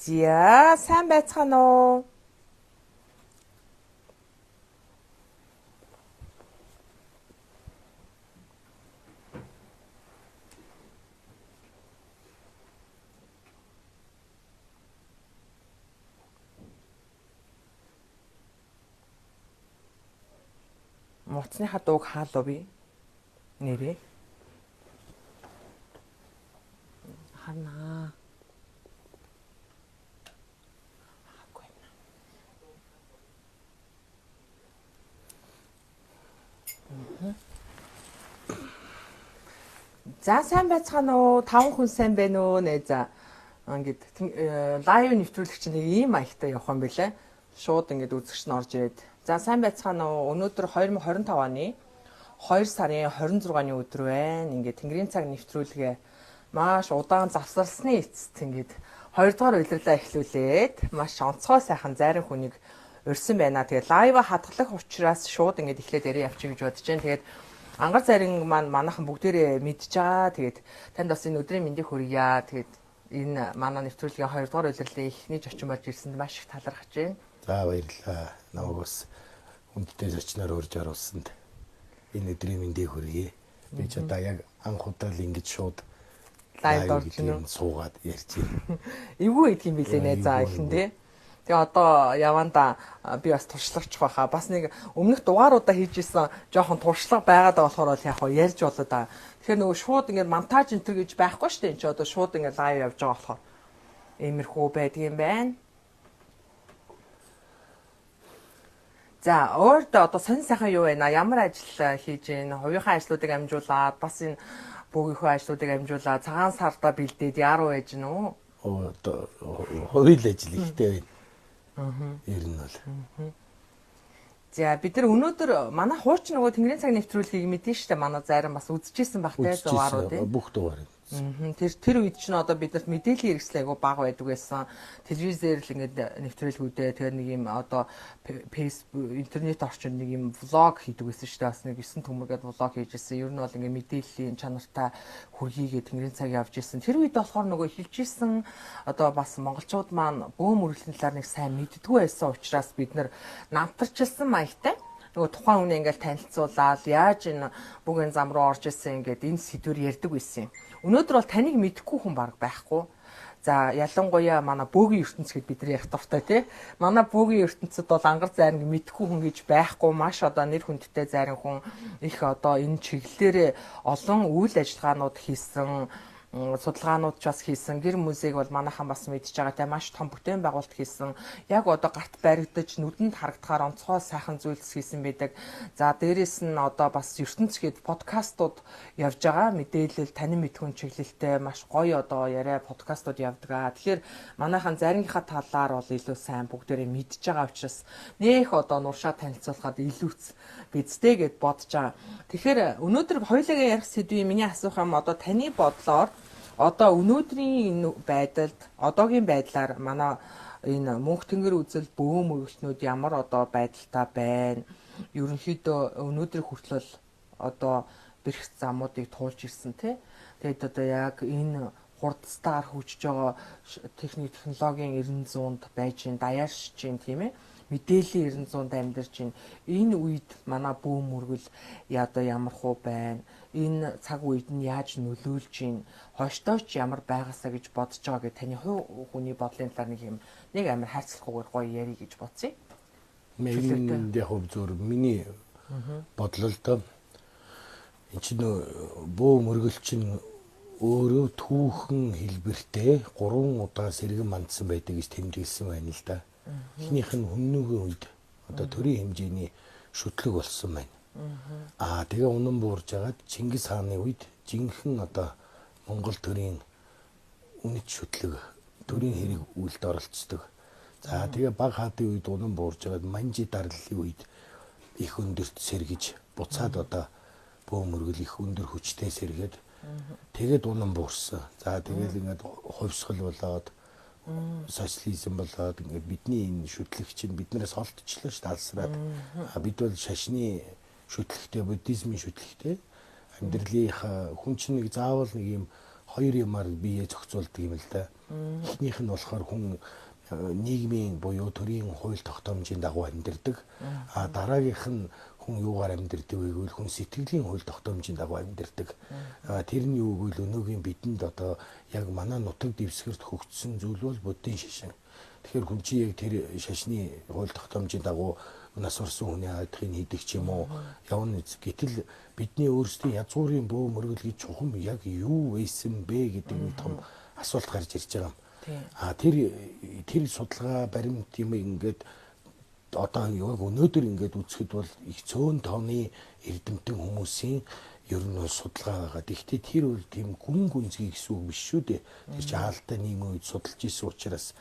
За, сайн байцгаана уу? Муцныхаа дууг хаалуу би. Нэрээ. Харнаа. Хаагүй юм. За, сайн байцгаана уу? Таван хүн сайн байна уу? Нэ за. Ингээд live нэвтрүүлэг чинь нэг ийм маягтай явах юм бэлээ. Шууд ингээд үзэгч нь орж ирээд. За, сайн байцгаана уу? Өнөөдөр 2025 оны 2 сарын 26-ны өдөр байна. Ингээд Тэнгэрийн цаг нэвтрүүлгээ маш удаан завсарсны эцэст ингээд 2 дугаар улирлаа эхлүүлээд маш онцгой сайхан зайран хүнийг урьсан байна. Тэгээд live хадгалах учраас шууд ингээд эхлээд яриа явчих гэж бодож байна. Тэгээд ангар зарин маань манайхан бүгдээрээ мэдж байгаа. Тэгээд танд бас энэ өдрийн мэндийг хүргье. Тэгээд энэ манай нэвтрүүлгийн 2 дугаар улирлын эхний зочин болж ирсэнд маш их талархаж байна. За, баярлалаа. Намайг бас хүндтэй зочноор урьж оруулсанд энэ өдрийн мэндийг хүргье. Би ч одоо яг анх удаа л ингэж шууд live орж байна. Суугаад ярьж байна. Эвгүй идэх юм билээ нэ за ихэн тий. Тэгээ одоо яванда би бас туршлагачих байхаа. Бас нэг өмнөх дугааруудаа хийж исэн жоохон туршлага байгаад байгаа болохоор бол яг хоо ярьж болоо да. Тэгэхээр нөгөө шууд ингээд монтаж энэ төр гэж байхгүй шүү дээ. Энд чи одоо шууд ингээд live явж байгаа болохоор иймэрхүү байдгийм байна. За, өөртөө одоо сонь сайхан юу байна? Ямар ажил хийж гин? Хувийнхаа ажлуудыг амжуулаад, бас энэ бөөгийнхөө ажлуудыг амжуулаад, цагаан сардаа бэлдээд яаруу байж гин үү? Одоо хувийн л ажил ихтэй байна. Ер нь бол. За, бид нар өнөөдөр манай хуучин нөгөө Тэнгэрийн цаг нэвтрүүлгийг мэдэн штэ, манай зарим бас үзчихсэн баг те дугаарууд. Бүх дугаар. Тэр үед чинь одоо биднэрт мэдээллийн хэрэгсэл айгу бага байдаг байсан. Телевизээр л ингээд нэвтрүүлгүүдээ тэр нэг юм одоо Facebook, интернет орчинд нэг юм влог хийдэг байсан шүү дээ. Бас нэг 9 төмөргээд влог хийж ирсэн. Ер нь бол ингээд мэдээллийн чанартай хүрхийгээ Тэнгэрийн цаг явж ирсэн. Тэр үед болохоор нөгөө хэлж исэн одоо бас монголчууд маань бөөм мөргөлийн талаар нэг сайн мэддэггүй байсан учраас бид нар намтарчилсан маягтай нөгөө тухайн хүнээ ингээл танилцуулаад яаж энэ бүгийн зам руу орж исэн ингээд энэ сэдвэр ярьдаг байсан юм. Өнөөдөр бол таныг мэдэхгүй хүн баг байхгүй. За, ялангуяа манай бөөгийн ертөнц гэд бид нар ярих дуртай тий. Манай бөөгийн ертөнцид бол ангар зайранг мэдэхгүй хүн гэж байхгүй. Маш одоо нэр хүндтэй зайран хүн их одоо энэ чиглэлээрээ олон үйл ажиллагаанууд хийсэн, судалгаанууд ч бас хийсэн. Гэр музейг бол манайхан бас мэдж байгаа те, маш том бүтээн байгуулалт хийсэн. Яг одоо гарт баригдаж нүдэнд харагдахаар онцгой сайхан зүйлс хийсэн байдаг. За, дээрэс нь одоо бас ертөнц гээд подкастууд явж байгаа. Мэдээлэл, танин мэдхүн чиглэлтэй маш гоё одоо яриа подкастууд явдаг. Тэгэхээр манайхан зарингийнхаа талаар бол илүү сайн бүгдээрээ мэдж байгаа учраас нэх одоо нуршаа танилцуулахад илүүц бидтэй гэд бодож байгаа. Тэгэхээр өнөөдөр хоёулаагаа ярих сэдвийн миний асуух юм одоо таны бодлоор одоо өнөөдрийн энэ байдалд, одоогийн байдлаар манай энэ мөнх тэнгэр үзэл бөөм өргөлтнүүд ямар одоо байдалтай байна? Ерөнхийдөө өнөөдөр хүртэл одоо бэрх замуудыг туулж ирсэн тий. Тэгээд одоо яг энэ хурдстаар хөгжиж байгаа техник технологийн 900-нд байж гин, даяаршиж гин тийм ээ. Мэдээллийн 900-нд амьдарч гин. Энэ үед манай бөөм мөргөл одоо ямар хуу байна? Энэ цаг үед нь яаж нөлөөлж гин? Хойштоо ч ямар байгаасаа гэж бодож байгаа гэх таны хувь хүний бодлын талаар нэг юм нэг амар хайрцаггүйгээр гоё ярий гэж бодсон. Энэ яг зөв миний бодлол доо. Энэ чинь бөө мөргөл чинь өөрөө түүхэн хэлбэртэй 3 удаа сэргэн мандсан байдаг гэж тэмдэглэсэн байна л да. Эхнийх нь хүннүгийн үед одоо төрийн хэмжээний шүтлэг болсон байна. Аа, тэгээ унан буурж агаад Чингис хааны үед жинхэнэ одоо Монгол төрийн үнэт шүтлэг, төрийн хэрэг үйлд оролцдог. За, тэгээ баг хаадын үед унан буурж агаад манжи дарлалын үед их өндөрт сэргэж буцаад одоо бөө мөргөл их өндөр хүчтэй сэргээд тэгээд унан буурсан. За, тэгэл ингээд хувьсгал болоод социализм болоод ингээд бидний энэ шүтлэг чинь биднээс олдчихлоо шүү дээ, алсраад. Бид бол шашны шүтлэгтэй, буддизмын шүтлэгтэй амьдралынхаа хүн чинь нэг заавал нэг юм Хоёр юмар бие зохицуулдаг юм л да. Эхнийх нь болохоор хүн нийгмийн буюу төрийн хууль тогтоомжийн дагуу амьдардаг. А дараагийнх нь хүн юугаар амьдардаг вэ гэвэл хүн сэтгэлийн хууль тогтоомжийн дагуу амьдардаг. Тэр нь юу гэвэл өнөөгийн бидэнд одоо яг манай нутаг дэвсгэрт хөгжсөн зүйл бол буддийн шашин. Тэгэхээр хүн чи яг тэр шашны хууль тогтоомжийн дагуу нас барсан хүний айдахыг хийдэг ч юм уу явна. Гэтэл бидний өөрсдийн язгуурын бөө мөргөл гэж чухам яг юу байсан бэ гэдэг нэг том асуулт гарч ирж байгаа юм. А тэр судалгаа баримт юм ингээд одоо яг өнөөдөр ингээд үзэхэд бол их цөөн тооны эрдэмтэн хүмүүсийн ер нь бол судалгаа байгаа. Гэхдээ тэр бол тийм гүн гүнзгий гэсэн үг биш шүү дээ. Тэр чинь хаалтай нийгмийн үед судалж исэн учраас.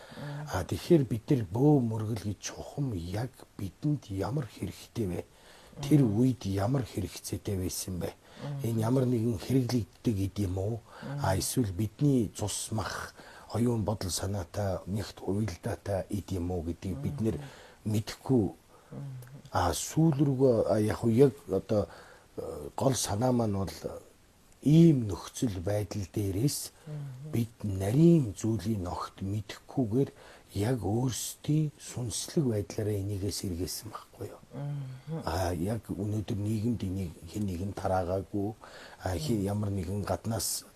А тэгэхээр бид нар бөө мөргөл гэж чухам яг бидэнд ямар хэрэгтэй вэ? Тэр үед ямар хэрэгцээтэй байсан бэ? Энэ ямар нэгэн хэрэглэгддэг гэд юм уу? А эсвэл бидний цус мах оюун бодол санаатай нэгт уялдаатай эд юм уу гэдгийг бид нэр мэдэхгүй. А сүүл рүүгээ яг яг одоо гол санаа маань бол ийм нөхцөл байдал дээрээс бид нарийн зүйлийн огт мэдэхгүйгээр яг өөрсдийн сүнслэг байдлаараа энийгээ сэргээсэн байхгүй юу. А яг өнөөдөр нийгэмд энийг хэн нэгэн тараагаагүй, ямар нэгэн гаднаас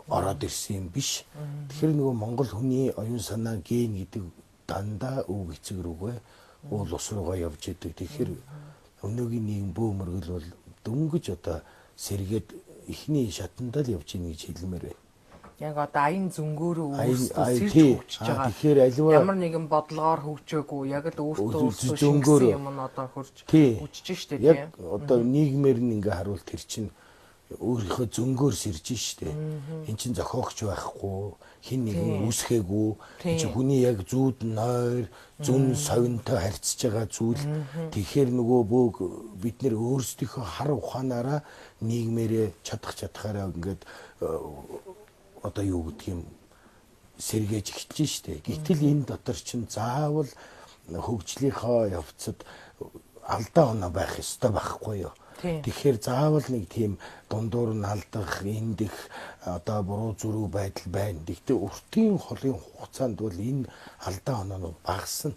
ороод ирсэн юм биш. Тэгэхээр нөгөө Монгол хүний оюун санаа ген гэдэг дандаа өв эцэг рүүгээ уул ус руугаа явж идэг. Тэгэхээр өнөөгийн нийгэм бөө мөргөл бол дөнгөж одоо сэргээд эхний шатандаа л явж ийн гэж хэлмээр байна. Яг одоо аян зөнгөөрөө өөрсдөө сэрж хөгжиж байгаа. Тэгэхээр аливаа ямар нэгэн бодлогоор хөгжөөгүй, яг л өөртөө зөнгөөр юм нь одоо хөрж хөгжиж штэ тийм. Яг одоо нийгмээр нь ингээ харуул тэр чинь өөрийнхөө зөнгөөр сэрж штэ. Эн чинь зохиогч байхгүй, хин нэгэн үүсгээгүй, эн чинь хүний яг зүүд нойр, зүн совинтой харьцаж байгаа зүйл. Тэгэхээр нөгөө бөөг бид нэр өөрсдийнхөө хар ухаанаараа нийгмээрээ чадах чадхаараа ингээд одоо юу гэдг юм сэргээж эхэлж штэ. Гэтэл энэ дотор чинь заавал хөгжлийнхөө явцад алдаа оноо байх ёстой байхгүй юу? Тэгэхээр заавал нэг тийм дундуур нь алдах, эндэх одоо буруу зүрүү байдал байна. Гэхдээ уртын холын хугацаанд бол энэ алдаа оноонууд багасна.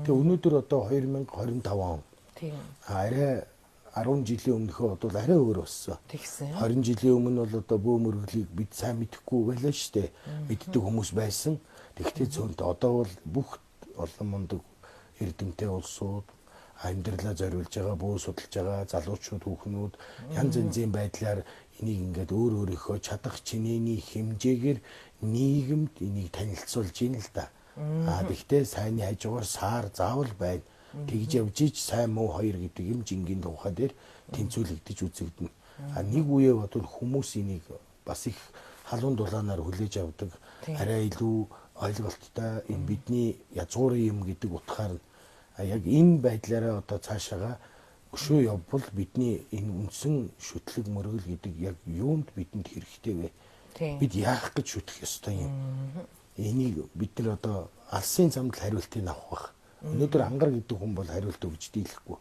Тэгээ өнөөдөр одоо 2025 он. Тийм. Арай 10 жилийн өмнөхөө бодвол арай өөр болсон. Тэгсэн. 20 жилийн өмнө бол одоо бөө мөрөглийг бид сайн мэдэхгүй байлаа шүү дээ. Мэддэг хүмүүс байсан. Тэгвэл цөөнт одоо бол бүх олон мундаг эрдэмтэй улсууд амьдралаа зориулж байгаа, бөө судалж байгаа залуучууд, хүүхнүүд янз янзын байдлаар энийг ингээд өөр өөрийнхөө чадах чинээний хэмжээгээр нийгэмд энийг танилцуулж ийн л да. Аа тэгтээ сайнны хажуугаар саар заавал байна. Тэгж явж ич сайн муу хоёр гэдэг юм жингийн тухай дээр тэнцвүүлэгдэж үзэгдэнэ. А нэг үе бодвол хүмүүс энийг бас их халуун дулаанаар хүлээж авдаг. Арай илүү ойлголттой энэ бидний язгуурын юм гэдэг утгаар нь яг энэ байдлаараа одоо цаашаага өшөө явбал бидний энэ үндсэн шүтлэг мөргөл гэдэг яг юунд бидэнд хэрэгтэй вэ? Бид яах гэж шүтэх ёстой юм? Энийг бид нар одоо алсын замд хариултыг авах байх. Өнөөдөр ангар гэдэг хүн бол хариулт өгч дийлэхгүй.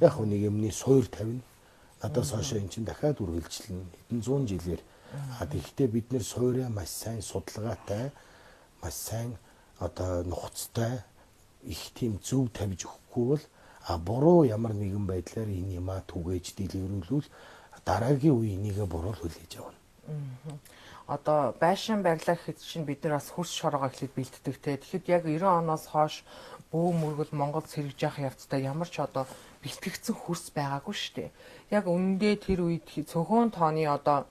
Яг хөө нэг юмны суур тавина. Надаас хойш эн чинь дахиад үргэлжлэнэ. Хэдэн зуун жилээр. А тэгэхдээ бид нэр суурьаа маш сайн судалгаатай, маш сайн одоо нухацтай их тийм зөв тавьж өгөхгүй бол а буруу ямар нэгэн байдлаар энэ юмаа түгээж дэлгэрүүлвэл дараагийн үе энийгээ буруу хүлээж авна. Одоо байшин барилаа гэхэд чинь бид нар бас хөрс шороогоо эхлээд бэлддэг те. Тэгэхэд яг 90 оноос хойш бөө мөргөл Монгол сэргэж явах явцдаа ямар ч одоо бэлтгэгдсэн хөрс байгаагүй шүү дээ. Яг үнэндээ тэр үед цөөхөн тооны одоо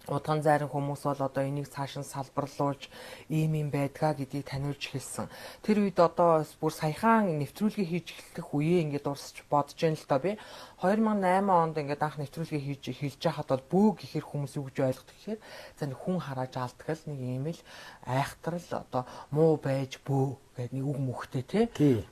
удган зайран хүмүүс бол одоо энийг цааш нь салбарлуулж ийм юм байдгаа гэдгийг таниулж эхэлсэн. Тэр үед одоо бүр саяхан нэвтрүүлгээ хийж эхлэх үеэ ингээд дурсаж бодож байна л доо би. 2008 онд ингээд анх нэвтрүүлгээ хийж эхэлж байхад бол бөө гэхэр хүмүүс юу гэж ойлгодог гэхээр за нэг хүн харааж алдгал нэг ийм л айхтар л одоо муу байж бөө гэдэг нэг үг мөхтэй тий.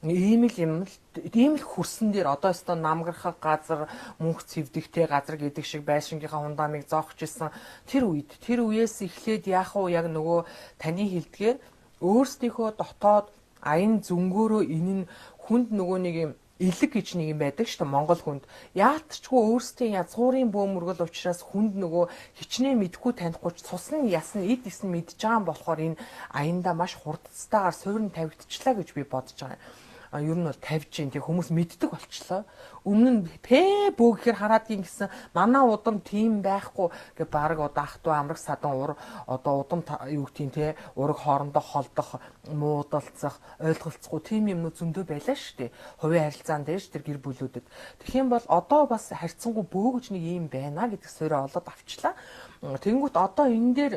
Ийм л юм л ийм л хөрсөн дээр одоо өстө намгархах газар мөнх цэвдэгтэй газар гэдэг шиг байшингийнхаа хундамыг зоохч исэн тэр үед тэр үеэс эхлээд яах вэ яг нөгөө таны хэлдгээр өөрсдийнхөө дотоод аян зөнгөөрөө энэ нь хүнд нөгөө нэг юм Элэг гэж нэг юм байдаг шүү дээ Монгол хүнд. Яалтчгүй өөрсдийн язгуурын бөөмөргөл учраас хүнд нөгөө хичнээн мэдгүй танихгүй ч цус нь яс нь эд эс нь мэдж байгаа юм болохоор энэ аяндаа маш хурдцтайгаар суурин тавигдчихлаа гэж би бодож байгаа юм. Ер нь бол тавьж гин тэг хүмүүс мэддэг болчлоо. Өмнө нь пэ бөө гэхээр хараадгийн гэсэн манай удам тийм байхгүй гэ баг одоо ах トゥ амраг садан ур одоо удам юу гэдгийг те ураг хоорондоо холдох, муудалцах, ойлголцохгүй тийм юмнууд зөндөө байлаа шүү дээ. Хувийн харилцаан дээр тэр гэр бүлүүдэд. Тэгэх юм бол одоо бас харьцангуй бөө гэж нэг юм байна гэдэг суурь олоод авчлаа. Тэгэнгүүт одоо энэ дээр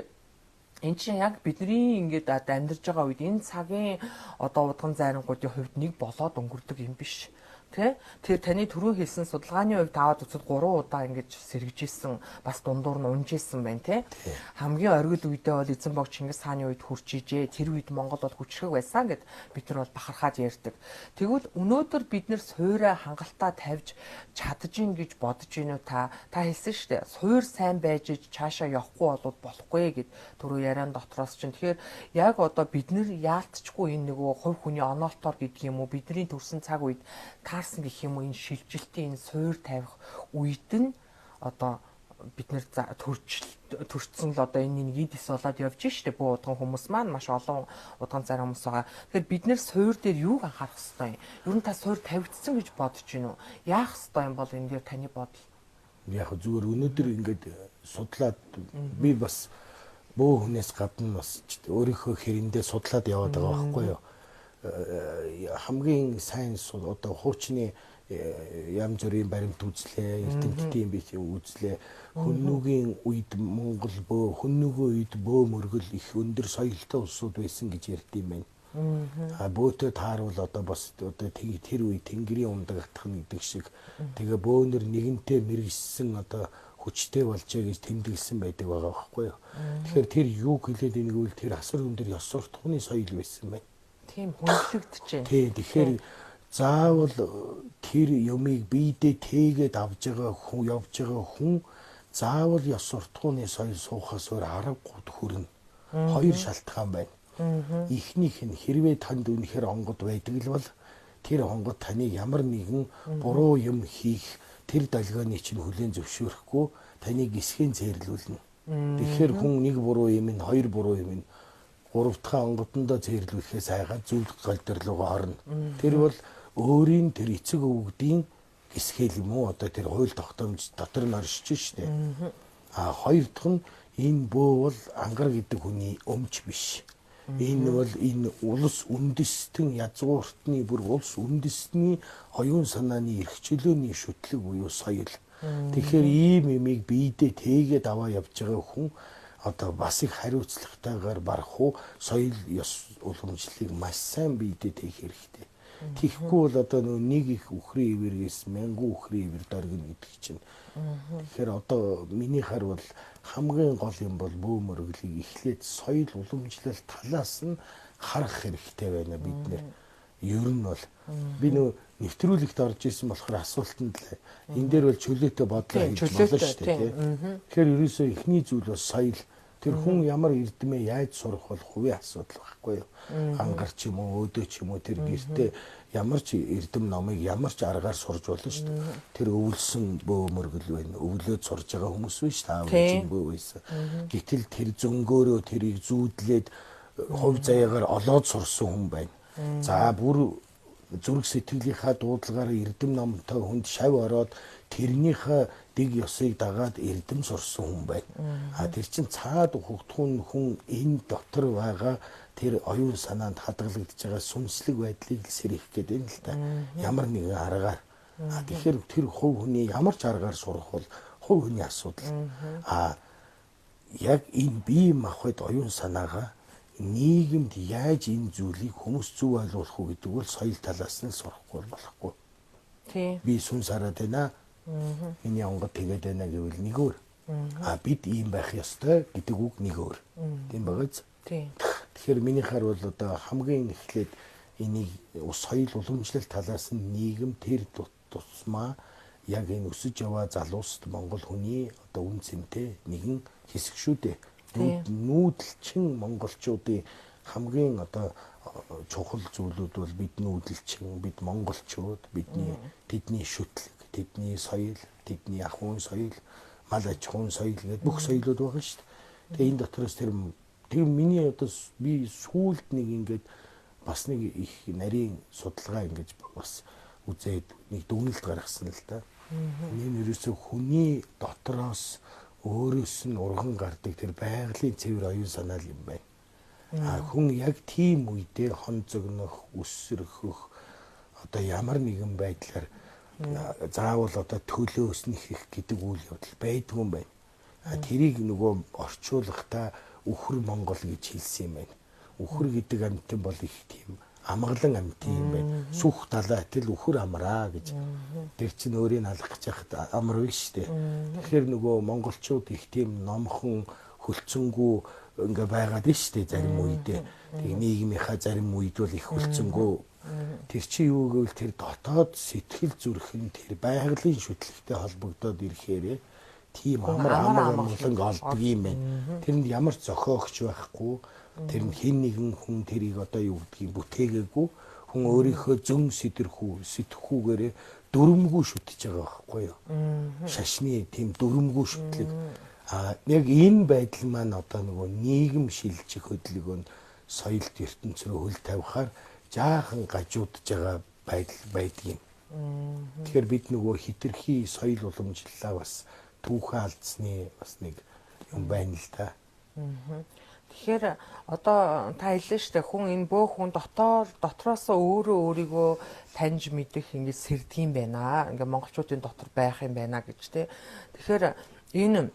энэ чинь яг бидний ингээд амьдарч байгаа үед энэ цагийн одоо удган зайрангуудын хувьд нэг болоод өнгөрдөг юм биш. Тэ? Тэр таны түрүүн хэлсэн судалгааны хувьд аваад үзвэл 3 удаа ингэж сэргэж исэн, бас дундуур нь унж исэн байна, тэ? Хамгийн оргил үедээ бол эзэн бог Чингис хааны үед хурж ижээ. Тэр үед Монгол бол хүчрхэг байсан гэд бид нар бол бахархаад ярьдаг. Тэгвэл өнөөдөр бид нэр суураа хангалттай тавьж чадж ийн гэж бодож гинүү та? Та хэлсэн шүү дээ. Суур сайн байж иж цаашаа явахгүй болоод болохгүй гэд түрүү яриан дотроос чинь. Тэгэхээр яг одоо бид нэр яалтчгүй энэ нөгөө хувь хүний оноолтоор гэдэг юм уу бидний төрсэн цаг үед таарсан гэх юм уу энэ шилжилтийн энэ суур тавих үед нь одоо бид нэр төрчихсөн л одоо энэ нэг эд ис болоод явж штэ бүү удган хүмүүс маань маш олон удган зарим хүмүүс байгаа. Тэгэхээр бид нэр суур дээр юуг анхаарах ёстой юм? Ер нь та суур тавигдсан гэж бодож гин үү? Яах ёстой юм бол энэ дээр таны бодол? Яг зүгээр өнөөдөр ингээд судлаад би бас бөө хүнээс гадна бас өөрийнхөө хэрэндээ судлаад яваад байгаа байхгүй юу? Хамгийн сайн одоо хуучны янз бүрийн баримт үзлээ, эрдэмтдийн бит үзлээ. Хөннүүгийн үед Монгол бөө, хөннүүгийн үед бөө мөргөл их өндөр соёлтой улсууд байсан гэж ярьд юм байна. А бөөтэй тааруул одоо бас одоо тэр үе тэнгэрийн ундаг атах гэдэг шиг тэгээ бөөнөр нэгэнтээ мэрэгссэн одоо хүчтэй болжээ гэж тэмдэглэсэн байдаг байгаа байхгүй юу. Тэгэхээр тэр юу хэлээд энийг үл тэр асар өндөр ёс суртахууны соёл байсан байна. Тийм хүндлэгдэж байна. Тийм тэгэхээр заавал тэр юмыг биедээ тээгээд авж байгаа хүн явж байгаа хүн заавал ёс суртахууны соёл суухаас өөр аргагүй хүрнэ. Хоёр шалтгаан байна. Эхнийх нь хэрвээ танд үнэхээр онгод байдаг л бол тэр онгод таны ямар нэгэн буруу юм хийх тэр долгионы чинь хүлээн зөвшөөрөхгүй таныг гисхийн цээрлүүлнэ. Тэгэхээр хүн нэг буруу юм нь хоёр буруу юм нь гурав дахь онгодондоо цээрлүүлэхээс айгаад зүйл голдорлогоо орно. Тэр бол өөрийн тэр эцэг өвгдийн гисгэл юм уу одоо тэр хууль тогтоомж дотор нь оршиж штэ. А хоёр дахь нь энэ бөө бол ангар гэдэг хүний өмч биш. Энэ бол энэ улс үндэстэн язгууртны бүр улс үндэстний оюун санааны эрх чөлөөний шүтлэг буюу соёл. Тэгэхээр ийм юмыг биедээ тээгээд аваа явж байгаа хүн одоо бас их хариуцлагатайгаар барах уу соёл ёс уламжлалыг маш сайн биедээ тээх хэрэгтэй. Тэгэхгүй бол одоо нөө нэг их үхрийн ивэргээс мянган үхрийн ивэр доргино гэдэг чинь. Тэгэхээр одоо миний хар бол хамгийн гол юм бол бөө мөрөглийг эхлээд соёл уламжлал талаас нь харах хэрэгтэй байна бид нэр. Ер нь бол би нөө нэвтрүүлэгт орж исэн болохоор асуултанд л энэ дээр бол чөлөөтэй бодлоо хийж болно шүү дээ. Тэгэхээр ерөөсөө эхний зүйл бол соёл. Тэр хүн ямар эрдмээ яаж сурах бол хувийн асуудал байхгүй юу? Ангар ч юм уу, өөдөө ч юм уу тэр гэртээ ямар ч эрдэм номыг ямар ч аргаар сурж болно шүү дээ. Тэр өвлсөн бөө мөргөл байна. Өвлөөд сурж байгаа хүмүүс биш та өвчин бөө байсан. Гэтэл тэр зөнгөөрөө тэрийг зүүдлээд хувь заяагаар олоод сурсан хүн байна. За бүр зүрх сэтгэлийнхаа дуудлагаар эрдэм номтой хүнд шав ороод тэрнийхээ дэг ёсыг дагаад эрдэм сурсан хүн байна. А тэр чин цаад хөгтхүүн хүн энэ дотор байгаа тэр оюун санаанд хадгалагдж байгаа сүнслэг байдлыг л сэрэх гээд байна л да. Ямар нэгэн аргаар. А тэгэхээр тэр хувь хүний ямар ч аргаар сурах бол хувь хүний асуудал. А яг энэ бие махбод оюун санаагаа нийгэмд яаж энэ зүйлийг хүмүүс зөв ойлгох уу гэдэг бол соёл талаас нь сурахгүй болохгүй. Тийм. Би сүнс хараад байна. Миний онгод тэгээд байна гэвэл нэг өөр. А бид ийм байх ёстой гэдэг үг нэг өөр. Тийм байгааз. Тийм. Тэгэхээр миний хар бол одоо хамгийн эхлээд энийг соёл уламжлал талаас нь нийгэм тэр тусмаа яг энэ өсөж яваа залууст Монгол хүний одоо үн цэнтэй нэгэн хэсэг шүү дээ. Нүүдэлчин монголчуудын Хамгийн одоо чухал зүйлүүд бол бидний үдэлчин, бид монголчууд, бидний тэдний шүтлэг, тэдний соёл, тэдний ахуйн соёл, мал аж ахуйн соёл гэдэг бүх соёлууд байгаа шүү дээ. Тэгээ энэ дотроос тэр миний одоо би сүүлд нэг ингээд бас нэг их нарийн судалгаа ингэж бас үзээд нэг дүгнэлт гаргасан л да. Энэ ерөөсөө хүний дотроос өөрөөс нь урган гардаг тэр байгалийн цэвэр оюун санаа л юм байна. А хүн яг тийм үедээ хон зогнох, өсөрхөх одоо ямар нэгэн байдлаар заавал одоо төлөөс нь хийх гэдэг үйл явдал байдгүй юм байна. Тэрийг нөгөө орчуулгахдаа үхэр Монгол гэж хэлсэн юм байна. Үхэр гэдэг амьтан бол их тийм амгалан амьтан юм байна. Сүх далай тэл үхэр амраа гэж. Тэр чинь өөрийг алах гэж яхад амар биш шүү дээ. Тэгэхээр нөгөө монголчууд их тийм номхон хөлцөнгүү ингээ байгаад нь шүү дээ зарим үедээ. Тэг нийгмийнхаа зарим үед бол их хөлцөнгөө. Тэр чи юу гэвэл тэр дотоод сэтгэл зүрх нь тэр байгалийн шүтлэгтэй холбогдоод ирэхээрээ тийм амар амгалан олдог юм байна. Тэрэнд ямар ч зохиогч байхгүй. Тэр нь хэн нэгэн хүн тэрийг одоо юу гэдгийг бүтээгээгүй. Хүн өөрийнхөө зөн сэтэрхүүгээрээ дүрмгүй шүтэж байгаа байхгүй юу? Шашны тийм дүрмгүй шүтлэг. А яг энэ байдал маань одоо нөгөө нийгэм шилжих хөдөлгөөн соёлт ертөнц рүү хөл тавихаар жаахан гажуудж байгаа байдал байдаг юм. Тэгэхээр бид нөгөө хитрхи соёл уламжлалаа бас түүхээ алдсны бас нэг юм байна л да. Тэгэхээр одоо та хэллээ шүү дээ, хүн энэ бөөх хүн дотроосоо өөрөө өөрийгөө таньж мэдэх ингэж сэрдэг юм байна. Ингээ монголчуудын дотор байх юм байна гэж тэ. Тэгэхээр энэ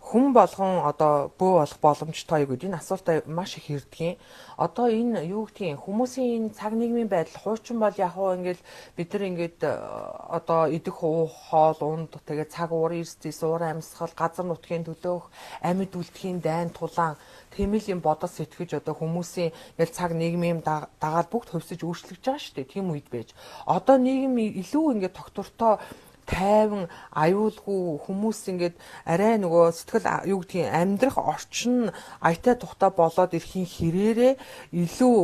хүн болгон одоо бөө болох боломжтой юу гэдэг энэ асуултаа маш их ирдэг юм. Одоо энэ юу гэдгийг хүмүүсийн энэ цаг нийгмийн байдал хуучин бол яг уу ингээл бид нар ингээд одоо идэх уух хоол унд тэгээ цаг уур эрс уур амьсгал газар нутгийн төлөөх амьд үлдэхийн дайн тулаан тийм л юм бодол сэтгэж одоо хүмүүсийн ингээл цаг нийгмийн дагаад бүгд хөвсөж өөрчлөгдөж байгаа шүү дээ. Тийм үед байж. Одоо нийгэм илүү ингээд тогтвортой тайван аюулгүй хүмүүс ингээд арай нөгөө сэтгэл юу гэдгийг амьдрах орчин аятай тухтай болоод ирэхийн хэрээрээ илүү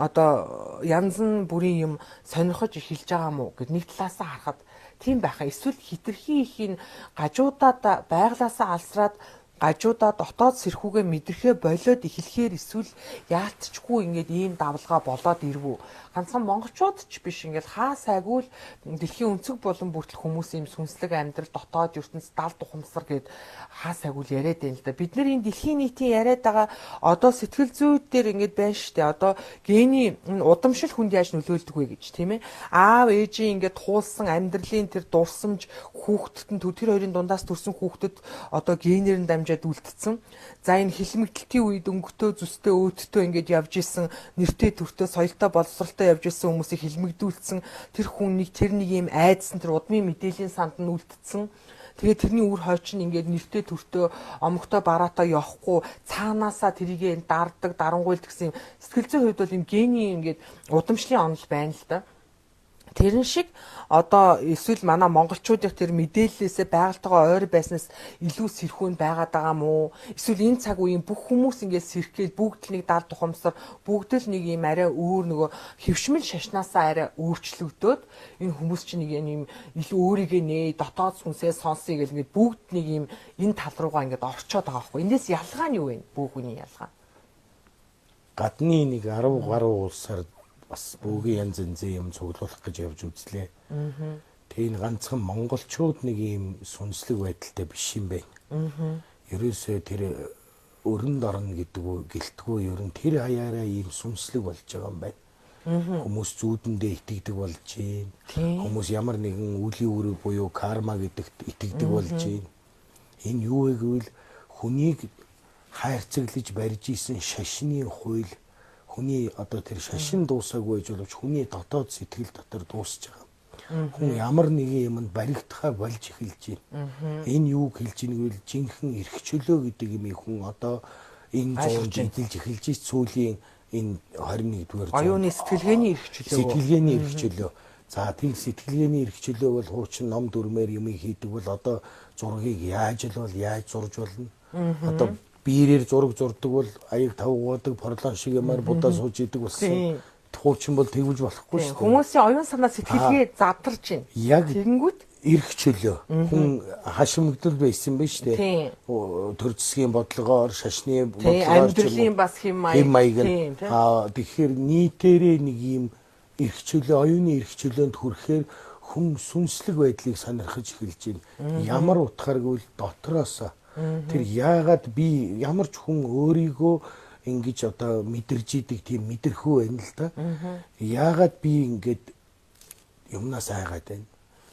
одоо янз бүрийн юм сонирхож эхэлж байгаа мó гэд нэг талаасаа харахад тийм байхаа. Эсвэл хитрхи их энэ гажуудаа байглаасаа алсраад гажуудаа дотоод сэрхүүгээ мэдрэхээ болиод эхлэхээр эсвэл яалтчгүй ингээд ийм давлгаа болоод ирвүү. Ганцхан монголчууд ч биш ингээд хаа сайгүй л дэлхийн өнцөг болон бүртэл хүмүүс ийм сүнслэг амьдрал дотоод ертөнц дал духамсар гэд хаа сайгүй л яриад байна л да. Бид нар энэ дэлхийн нийтийн яриад байгаа одоо сэтгэл зүйд дээр ингээд байна штэ. Одоо гений удамшил хүнд яаж нөлөөлдөг вэ гэж тийм ээ. Аав ээжийн ингээд туулсан амьдралын тэр дурсамж хүүхдэд нь тэр хоёрын дундаас төрсэн хүүхдэд одоо генээр нь дамжаад үлдсэн. За энэ хилмигдэлтийн үед өнгөтөө зүстэй өөдтөө ингээд явж исэн нэртэй төртөө соёлтой боловсролтой явж исэн хүмүүсийг хилмигдүүлсэн. Тэр хүн нэг тэр нэг юм айдсан тэр удмын мэдээллийн санд нь үлдсэн. Тэгээ тэрний үр хойч нь ингээд нэртэй төртөө омогтой бараатай явахгүй цаанаасаа тэрийг дардаг, дарангуйлд гэсэн юм сэтгэл зүйн хувьд бол юм гений ингээд удамшлын онол байна л да. Тэрэн шиг одоо эсвэл манай монголчуудын тэр мэдээллээсээ байгальтайгаа ойр байснаас илүү сэрхүүн байгаад байгаа мó? Эсвэл энэ цаг үеийн бүх хүмүүс ингээд сэрхгээл бүгд л нэг дал тухамсар бүгд л нэг юм арай өөр нөгөө хөвшмөл шашнаасаа арай өөрчлөгдөөд энэ хүмүүс чинь нэг юм илүү өөрийгөө нээ дотоод сүнсээ сонсъё гэл ингээд бүгд нэг юм энэ тал руугаа ингээд орчоод байгаа байхгүй. Эндээс ялгаа нь юу вэ? Бүх хүний ялгаа. Гадны нэг 10 гаруй улсаар бас бөөгийн янз янзын юм цуглуулах гэж явж үзлээ. Тэгээ энэ ганцхан монголчууд нэг юм сүнслэг байдалтай биш юм байна. Ерөөсөө тэр өрөнд орно гэдэг үү гэлтгүү ер нь тэр хаяараа ийм сүнслэг болж байгаа юм байна. Хүмүүс зүүдэндээ итгэдэг болж байна. Хүмүүс ямар нэгэн үлийн үүрэг буюу карма гэдэгт итгэдэг болж байна. Энэ юу вэ гэвэл хүнийг хайрцаглаж барьж исэн шашны хууль хүний одоо тэр шашин дуусаагүй байж боловч хүний дотоод сэтгэл дотор дуусч байгаа. Хүн ямар нэгэн юмд баригдахаа болж эхэлж байна. Энэ юуг хэлж ийн гэвэл жинхэнэ эрх чөлөө гэдэг юмыг хүн одоо энэ зуунд эзэлж эхэлж сүүлийн энэ 21-р зуунд оюуны сэтгэлгээний эрх чөлөө. Сэтгэлгээний эрх чөлөө. За тийм сэтгэлгээний эрх чөлөө бол хуучин ном дүрмээр юмыг хийдэг бол одоо зургийг яаж л бол яаж зурж болно. Одоо Биерээр зураг зурдаг бол аяг тавгуудаг, порлон шиг юмар будаа сууж идэг болсон. Хуучин бол тэгвж болохгүй шүү дээ. Хүмүүсийн оюун санаа сэтгэлгээ задарч байна. Яг тэгэнгүүт эрх чөлөө. Хүн хашимгдал байсан ба шүү дээ. Төр зэсгийн бодлогоор, шашны бодлогоор, амьдралын бас хэм маяг. Аа тэгэхээр нийтээрээ нэг юм эрх чөлөө, оюуны эрх чөлөөнд хүрэхээр хүн сүнслэг байдлыг сонирхож эхэлж байна. Ямар утгаар гэвэл дотроос тэр яагаад би ямар ч хүн өөрийгөө ингэж одоо мэдэрж идэг тийм мэдэрхүү байна л да. Яагаад би ингэж юмнаас айгаад байна?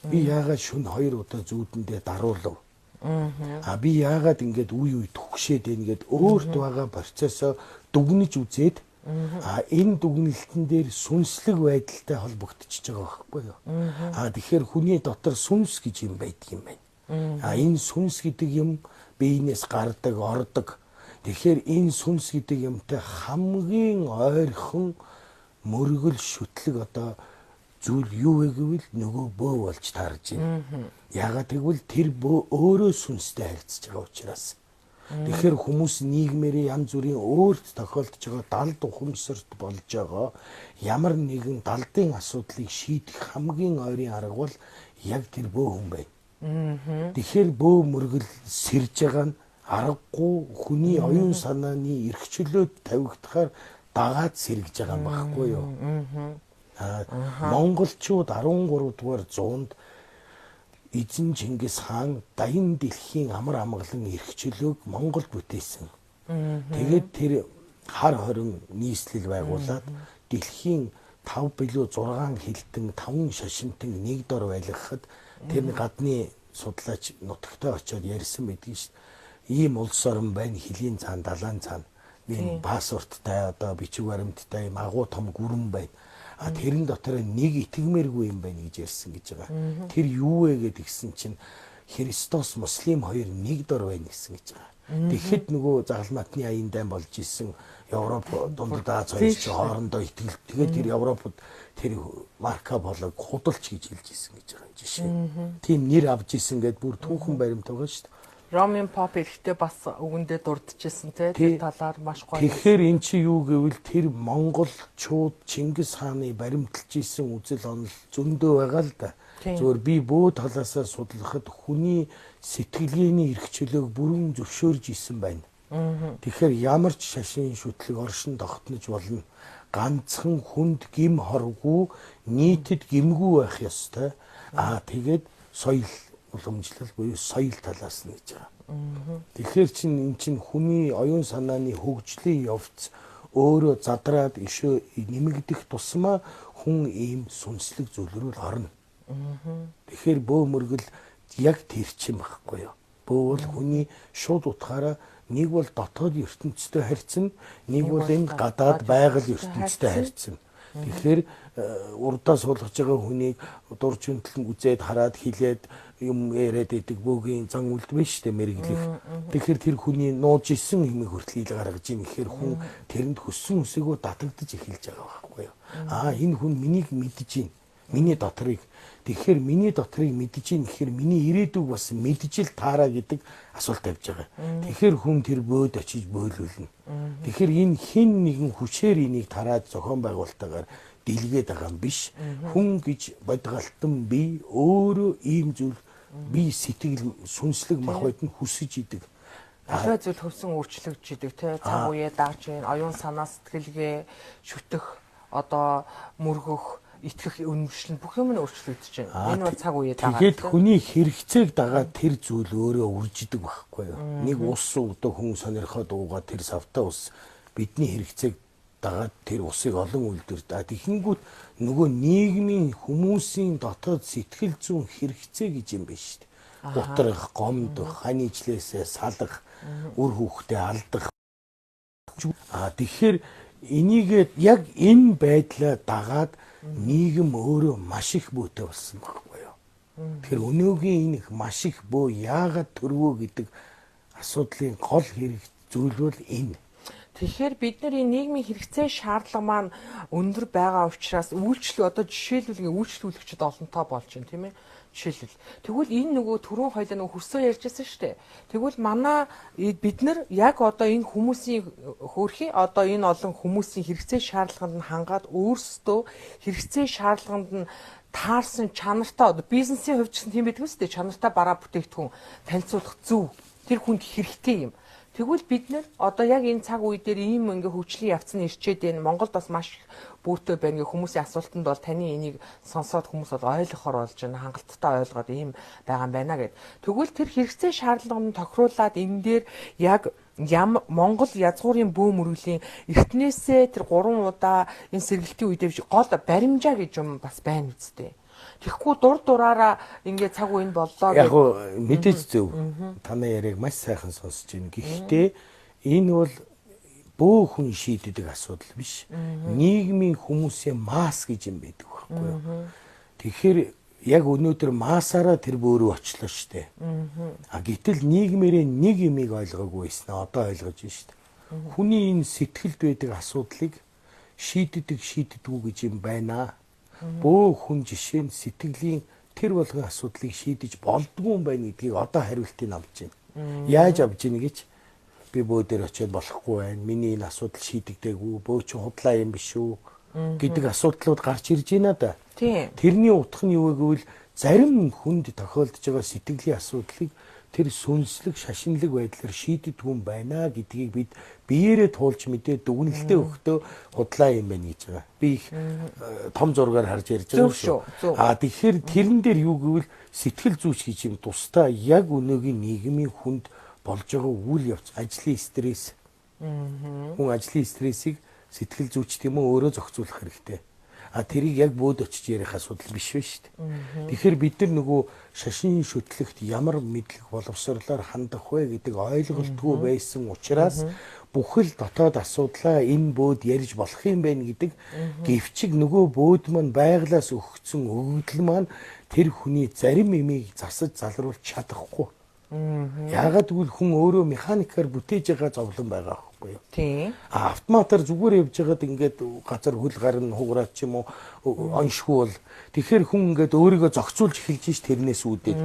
Би яагаад шүн 2 удаа зүүдэндээ даруулав? А би яагаад ингэж үе үе түгшээд байна гэд өөрт байгаа процессоо дүгнэж үзээд а энэ дүгнэлтэн дээр сүнслэг байдалтай холбогдчихж байгаа байхгүй юу? А тэгэхээр хүний дотор сүнс гэж юм байдаг юм байна. А энэ сүнс гэдэг юм биенээс гардаг, ордог. Тэгэхээр энэ сүнс гэдэг юмтай хамгийн ойрхон мөргөл шүтлэг одоо зүйл юу вэ гэвэл нөгөө бөө болж таарж байна. Яагаад гэвэл тэр бөө өөрөө сүнстэй харьцаж байгаа учраас. Тэгэхээр хүмүүс нийгмээрээ янз бүрийн өөрт тохиолдож байгаа далд ухамсарт болж байгаа ямар нэгэн далдын асуудлыг шийдэх хамгийн ойрын арга бол яг тэр бөө хүн байна. Тэгэхээр бөө мөргөл сэрж байгаа нь аргагүй хүний оюун санааны эрх чөлөөд тавигдахаар дагаад сэргэж байгаа юм багхгүй юу? Монголчууд 13 дугаар зуунд эзэн Чингис хаан даян дэлхийн амар амгалан эрх чөлөөг Монголд бүтээсэн. Тэгээд тэр хар хорин нийслэл байгуулад дэлхийн 5 билүү 6 хилтэн 5 шашинтан нэг дор байлгахад тэр гадны судлаач нутагтай очиод ярьсан байдгийг шүү дээ. Ийм улс орон байна, хөлийн цаана, далайн цаана. Ийм паспорттай, одоо бичиг баримттай ийм агуу том гүрэн байна. А тэрэн дотор нэг итгэмээргүй юм байна гэж ярьсан гэж байгаа. Тэр юу вэ гэдгсэн чинь Христос муслим хоёр нэг дор байна гэсэн гэж байгаа. Тэгэхэд нөгөө загалмаатны аян дайн болж исэн Европ дундад Аз хоёр чинь хоорондоо итгэл. Тэгээд тэр Европод тэр Марко Полог худалч гэж хэлж исэн гэж байгаа жишээ. Тийм нэр авч исэн гэдээ бүр түүхэн баримт байгаа шүү дээ. Ромын поп эрэхтэй бас үгэндээ дурдчихсэн те тэр талаар маш гоё. Тэгэхээр эн чи юу гэвэл тэр монголчууд Чингис хааны баримталж исэн үзэл онол зөндөө байгаа л да. Зөвхөн би бөө талаасаа судлахад хүний сэтгэлгээний эрх чөлөөг бүрэн зөвшөөрж исэн байна. Тэгэхээр ямар ч шашин шүтлэг оршин тогтнож болно. Ганцхан хүнд гим хоргүй, нийтэд гимгүй байх ёстой. Аа тэгээд соёл уламжлал буюу соёл талаас нь гэж байгаа. Тэгэхээр чин эн чин хүний оюун санааны хөгжлийн явц өөрөө задраад ишөө нэмэгдэх тусмаа хүн ийм сүнслэг зүйл рүү л орно. Тэгэхээр бөө мөргөл яг тэр чин байхгүй юу? Бөө бол хүний шууд утгаараа нэг бол дотоод ертөнцтэй харьцна, нэг бол энэ гадаад байгаль ертөнцтэй харьцна. Тэгэхээр урдаа суулгаж байгаа хүнийг дур чөнтлөн үзээд хараад хилээд юм яриад идэг бөөгийн зан үлд биш үү мэргэглэх. Тэгэхээр тэр хүний нууж исэн юмыг хүртэл ил гаргаж ийн гэхээр хүн тэрэнд хөссөн үсээгөө татагдаж эхэлж байгаа байхгүй юу? Аа энэ хүн миний мэдж ийн. Миний дотрыг. Тэгэхээр миний дотрыг мэдж ийн гэхээр миний ирээдүг бас мэдж л таараа гэдэг асуулт тавьж байгаа. Тэгэхээр хүн тэр бөөд очиж бөөлүүлнэ. Тэгэхээр энэ хин нэгэн хүчээр энийг тараад зохион байгуулалтаагаар дэлгээд байгаа юм биш. Хүн гэж бодгалтан би өөрөө ийм зүйл би сэтгэл сүнслэг махбод нь хүсэж идэг. Аливаа зүйл хөвсөн өөрчлөгдөж идэг те цаг үеэ дагж байна. Оюун санаа сэтгэлгээ шүтэх одоо мөргөх итгэх үнэмшил бүх юм нь өөрчлөгдөж байна. Энэ бол цаг үеэ дагаад. Тэгээд хүний хэрэгцээг дагаад тэр зүйл өөрөө үржидэг байхгүй юу? Нэг ус одоо хүн сонирхоод уугаа тэр савтай ус бидний хэрэгцээг дагаад тэр усыг олон үйлдвэрт. А тэгэхэнгүүт нөгөө нийгмийн хүмүүсийн дотоод сэтгэл зүйн хэрэгцээ гэж юм байна шүү дээ. Гутрах, гомдох, хань ижлээсээ салах, үр хүүхдээ алдах. А тэгэхээр энийг яг энэ байдлаа дагаад нийгэм өөрөө маш их бөөтэй болсон байхгүй юу? Тэгэхээр өнөөгийн энэ их маш их бөө яагаад төрвөө гэдэг асуудлын гол хэрэг зүйл бол энэ. Тэгэхээр бид нар энэ нийгмийн хэрэгцээ шаардлага маань өндөр байгаа учраас үйлчлэг одоо жишээлбэл ингэ үйлчлүүлэгчид олонтоо болж байна тийм ээ. Жишээлбэл тэгвэл энэ нөгөө түрүүн хоёлаа нөгөө хөрсөө ярьжсэн шүү дээ. Тэгвэл манай бид нар яг одоо энэ хүмүүсийн хөөрхий одоо энэ олон хүмүүсийн хэрэгцээ шаардлаганд нь хангаад өөрсдөө хэрэгцээ шаардлаганд нь таарсан чанартай одоо бизнесийн хувьд ч гэсэн тийм байдаг үстэй чанартай бараа бүтээгдэхүүн танилцуулах зөв тэр хүнд хэрэгтэй юм. Тэгвэл бид нэр одоо яг энэ цаг үе дээр ийм ингээ хөгжлийн явц нь ирчээд байна. Монголд бас маш их бөөтэй байна гэх хүмүүсийн асуултанд бол таны энийг сонсоод хүмүүс бол ойлгохоор болж байна. Хангалттай ойлгоод ийм байгаа юм байна гэд. Тэгвэл тэр хэрэгцээ шаардлагыг нь тохируулаад энэ дээр яг Монгол язгуурын бөө мөргөлийн эртнээсээ тэр 3 удаа энэ сэргэлтийн үедээ биш гол баримжаа гэж юм бас байна үсттэй. Тэгэхгүй дур дураараа ингээ цаг үе нь боллоо Яг гоо мэдээж зөв. Танай яриаг маш сайхан сонсож байна. Гэхдээ энэ бол бөө хүн шийддэг асуудал биш. Нийгмийн хүмүүсийн масс гэж юм байдаг байхгүй юу? Тэгэхээр яг өнөөдөр массаараа тэр бөөрөө очлоо штэ. А гэтэл нийгмээрээ нэг юмыг ойлгоогүй байсан. Одоо ойлгож байна штэ. Хүний энэ сэтгэлд байдаг асуудлыг шийддэг шийддэггүй гэж юм байна. Бөө хүн жишээ нь сэтгэлийн тэр болгон асуудлыг шийдэж болдгүй юм байна гэдгийг одоо хариултыг авч байна. Яаж авч ийн гэж би бөө дээр очиод болохгүй байна. Миний энэ асуудал шийдэгдээгүй. Бөө чи худлаа юм биш үү гэдэг асуудлууд гарч ирж байна да. Тэрний утга нь юу вэ гэвэл зарим хүнд тохиолдож байгаа сэтгэлийн асуудлыг тэр сүнслэг шашинлаг байдлаар шийддэг юм байна гэдгийг бид биеэрээ туулж мэдээ дүгнэлтээ өгтөө худлаа юм байна гэж байгаа. Би их том зургаар харж ярьж байгаа шүү. А тэгэхээр тэрэн дээр юу гэвэл сэтгэл зүйч гэж юм тусдаа яг өнөөгийн нийгмийн хүнд болж байгаа үйл явц ажлын стресс. Хүн ажлын стрессийг сэтгэл зүйч тийм үү өөрөө зохицуулах хэрэгтэй. А тэрийг яг бөөд очиж ярих асуудал биш вэ шүү дээ. Тэгэхээр бид нар нөгөө шашин шүтлэгт ямар мэдлэг боловсрлоор хандах вэ гэдэг ойлголтгүй байсан учраас бүхэл дотоод асуудлаа энэ бөөд ярьж болох юм байна гэдэг гэвчиг нөгөө бөөд маань байглаас өгсөн өгөгдөл маань тэр хүний зарим имийг засаж залруулж чадахгүй. Яагаад гэвэл хүн өөрөө механикаар бүтээж байгаа зовлон байгаа байхгүй юу? Тийм. А автоматар зүгээр явж байгаад ингээд газар хөл гарна хугараад ч юм уу оншгүй бол тэгэхээр хүн ингээд өөрийгөө зохицуулж эхэлж ш тэрнээс үүдээд.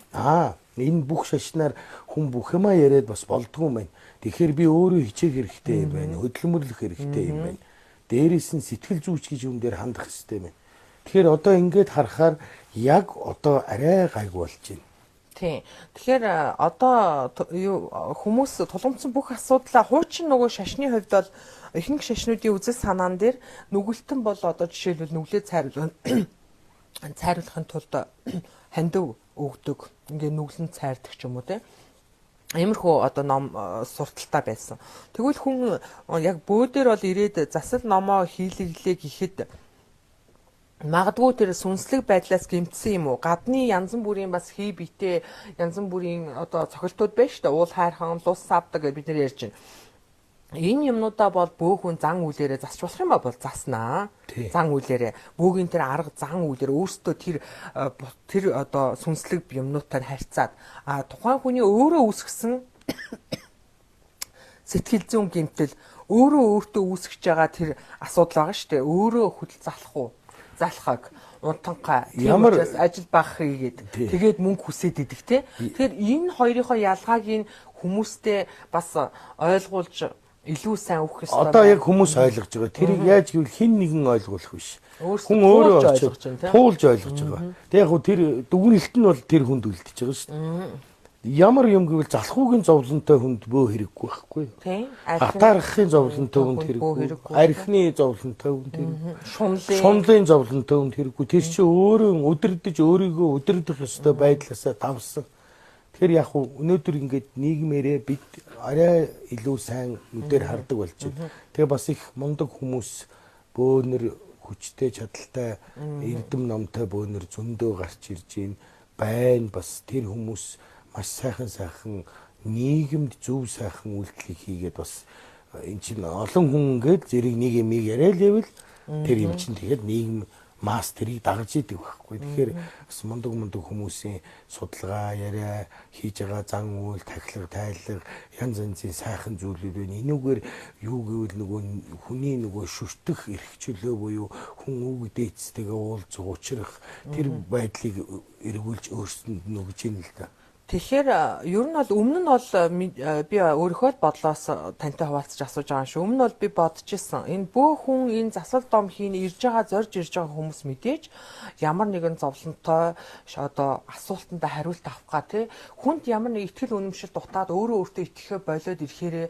Аа энэ бүх шашнаар хүн бүх юмаа яриад бас болдгоо юм байна. Тэгэхээр би өөрөө хичээх хэрэгтэй юм байна. Хөдөлмөрлөх хэрэгтэй юм байна. Дээрээс нь сэтгэл зүйч гэж юм дээр хандах хэрэгтэй юм байна. Тэгэхээр одоо ингээд харахаар яг одоо арай гайг болж байна. Тийм. Тэгэхээр одоо юу хүмүүс тулгымцсан бүх асуудлаа хуучин нөгөө шашны хувьд бол ихэнх шашнуудын үзэл санаан дээр нүгэлтэн бол одоо жишээлбэл нүглээ цайруулахын тулд хандив өгдөг. Ингээ нүглэн цайрдаг ч юм уу те. Иймэрхүү одоо ном сурталтай байсан. Тэгвэл хүн яг бөөдөр бол ирээд засал номоо хийлэглээ гэхэд магадгүй тэр сүнслэг байдлаас гэмтсэн юм уу? Гадны янз бүрийн бас хий битээ янз бүрийн одоо цохилтууд байна шүү дээ. Уул хайрхан, лус савдаг гэж бид нэр ярьж байна. Энэ юмнуудаа бол бөөхөн зан үйлээрээ засч болох юм ба бол заснаа. Зан үйлээрээ бөөгийн тэр арга зан үйлээр өөрсдөө тэр одоо сүнслэг юмнуудтай харьцаад а тухайн хүний өөрөө үүсгэсэн сэтгэл зүйн гэмтэл өөрөө өөртөө үүсгэж байгаа тэр асуудал байгаа шүү дээ. Өөрөө хөдөл залах уу? Залхаг, унтанхай, ямар ажил баг хийгээд тэгээд мөнгө хүсээд идэх те. Тэгэхээр энэ хоёрынхоо ялгааг нь хүмүүстэй бас ойлгуулж илүү сайн өгөх ёстой. Одоо яг хүмүүс ойлгож байгаа. Тэрийг яаж гэвэл хэн нэгэн ойлгуулах биш. Хүн өөрөө ойлгож байна, туулж ойлгож байгаа. Тэг яг хөө тэр дүгнэлт нь бол тэр хүнд үлдчихэж байгаа шүү дээ. Ямар юм гэвэл залхуугийн зовлонтой хүнд бөө хэрэггүй байхгүй юу? Атаархахын зовлонтой хүнд хэрэггүй. Архины зовлонтой хүнд хэрэггүй. Шунлын зовлонтой хүнд хэрэггүй. Тэр чинь өөрөө өдөрдөж өөрийгөө өдөрдөх ёстой байдлаасаа давсан. Тэгэхээр яг өнөөдөр ингээд нийгмээрээ бид арай илүү сайн нүдээр хардаг болж байна. Тэгээ бас их мундаг хүмүүс бөөнөр хүчтэй чадaltaй эрдэм номтой бөөнөр зөндөө гарч ирж байна. Байна бас тэр хүмүүс маш сайхан нийгэмд зөв сайхан үйлдэлийг хийгээд бас эн чинь олон хүн ингээд зэрэг нэг юмыг яриад л байвал тэр юм чинь тэгээд нийгэм Масс тэрийг дагаж идэг байхгүй. Тэгэхээр бас мундаг мундаг хүмүүсийн судалгаа, яриа, хийж байгаа зан үйл, тахилга, тайлга янз янзын сайхан зүйлүүд байна. Энүүгээр юу гэвэл нөгөө хүний нөгөө шүтэх эрх чөлөө буюу хүн үг дээдстэйгээ уулзах, учрах тэр байдлыг эргүүлж өөрсөнд нь өгж ийн л да. Тэгэхээр ер нь бол өмнө нь бол би өөрийнхөө л бодлоос тантай хуваалцаж асууж байгаа юм шүү. Өмнө нь бол би бодож исэн. Энэ бөө хүн энэ засал дом хийн ирж байгаа зорж ирж байгаа хүмүүс мэдээж ямар нэгэн зовлонтой одоо асуултанд хариулт авах га тий. Хүнд ямар нэг итгэл үнэмшил дутаад өөрөө өөртөө итгэхээ болиод ирэхээрээ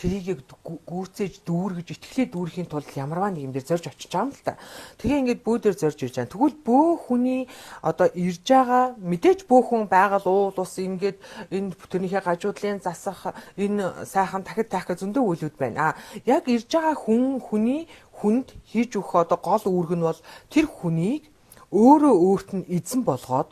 тэрийг гүйцээж дүүргэж итгэлээ дүүрэхийн тулд ямарваа нэг юм дээр зорж очиж байгаа юм л та. Тэгээ ингээд бөө дээр зорж ирж байгаа. Тэгвэл бөө хүний одоо ирж байгаа мэдээж бөө хүн байгаль уул ус ингээд энэ тэрнийхээ гажуудлын засах энэ сайхан дахид таах зөндөө үйлүүд байна. А яг ирж байгаа хүн хүний хүнд хийж өгөх одоо гол үүрэг нь бол тэр хүнийг өөрөө өөрт нь эзэн болгоод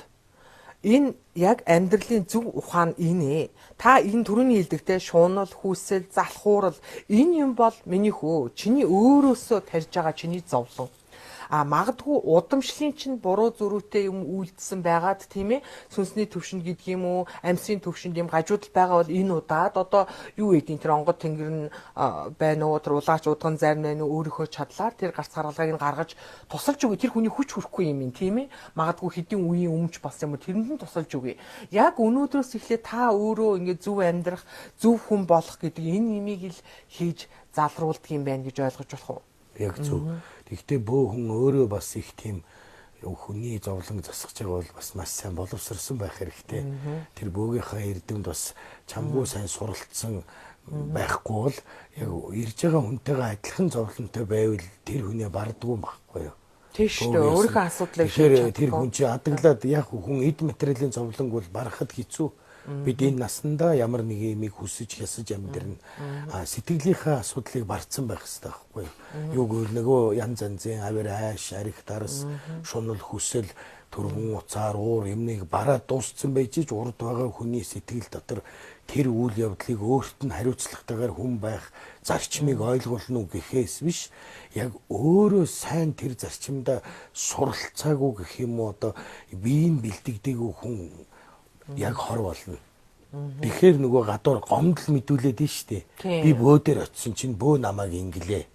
энэ яг амьдралын зөв ухаан энэ ээ. Та энэ түрүүний хэлдэгтэй шуунал, хүүсэл, залхуурал энэ юм бол миний хөө. Чиний өөрөөсөө тарьж байгаа чиний зовлон. А магадгүй удамшлын чинь буруу зөрүүтэй юм үйлдсэн байгаад тийм ээ сүнсний төвшөнд гэдэг юм уу амьсны төвшөнд юм гажуудал байгаа бол энэ удаад одоо юу гэдгийг тэр онгод тэнгэр нь байна уу тэр улаач удган зарим байна уу өөрийнхөө чадлаар тэр гарц гаргалгааг нь гаргаж тусалж өгье. Тэр хүний хүч хүрхгүй юм тийм ээ магадгүй хэдийн үеийн өмч болсон юм уу тэрэнд нь тусалж өгье. Яг өнөөдрөөс эхлээ та өөрөө ингээд зөв амьдрах зөв хүн болох гэдэг энэ имийг л хийж залруулдаг юм байна гэж ойлгож болох уу? Яг зөв. Тэгэхдээ бөө хүн өөрөө бас их тийм хүний зовлон засах байгаа бол бас маш сайн боловсрсон байх хэрэгтэй. Тэр бөөгийнхаа эрдэмт бас чамгүй сайн суралцсан байхгүй бол яг ирж байгаа хүнтэйгээ адилхан зовлонтой байвал тэр хүнээ бардаггүй байхгүй юу? Тийм шүү дээ. Өөрийнхөө асуудлыг шийдэх. Тэр хүн чинь адаглаад яг хүн эд материалын зовлонг бол барахад хэцүү. Бид энэ наснда ямар нэг юмыг хүсэж хясаж амьдрна. А сэтгэлийнхээ асуудлыг барцсан байх хэрэгтэй байхгүй юу? Юу гэвэл нөгөө янз янзын авир айш, арих дарс, шунал хүсэл, төргөн уцаар уур юмныг бараад дууссан байж ч урд байгаа хүний сэтгэл дотор тэр үйл явдлыг өөрт нь хариуцлагатайгаар хүн байх зарчмыг ойлгуулна уу гэхээс биш яг өөрөө сайн тэр зарчимдаа суралцаагүй гэх юм уу одоо биеийн бэлдэгдээгүй хүн яг хор болно. Тэгэхээр нөгөө гадуур гомдол мэдүүлээд нь штэ. Би бөө дээр очисон чинь бөө намайг инглээ.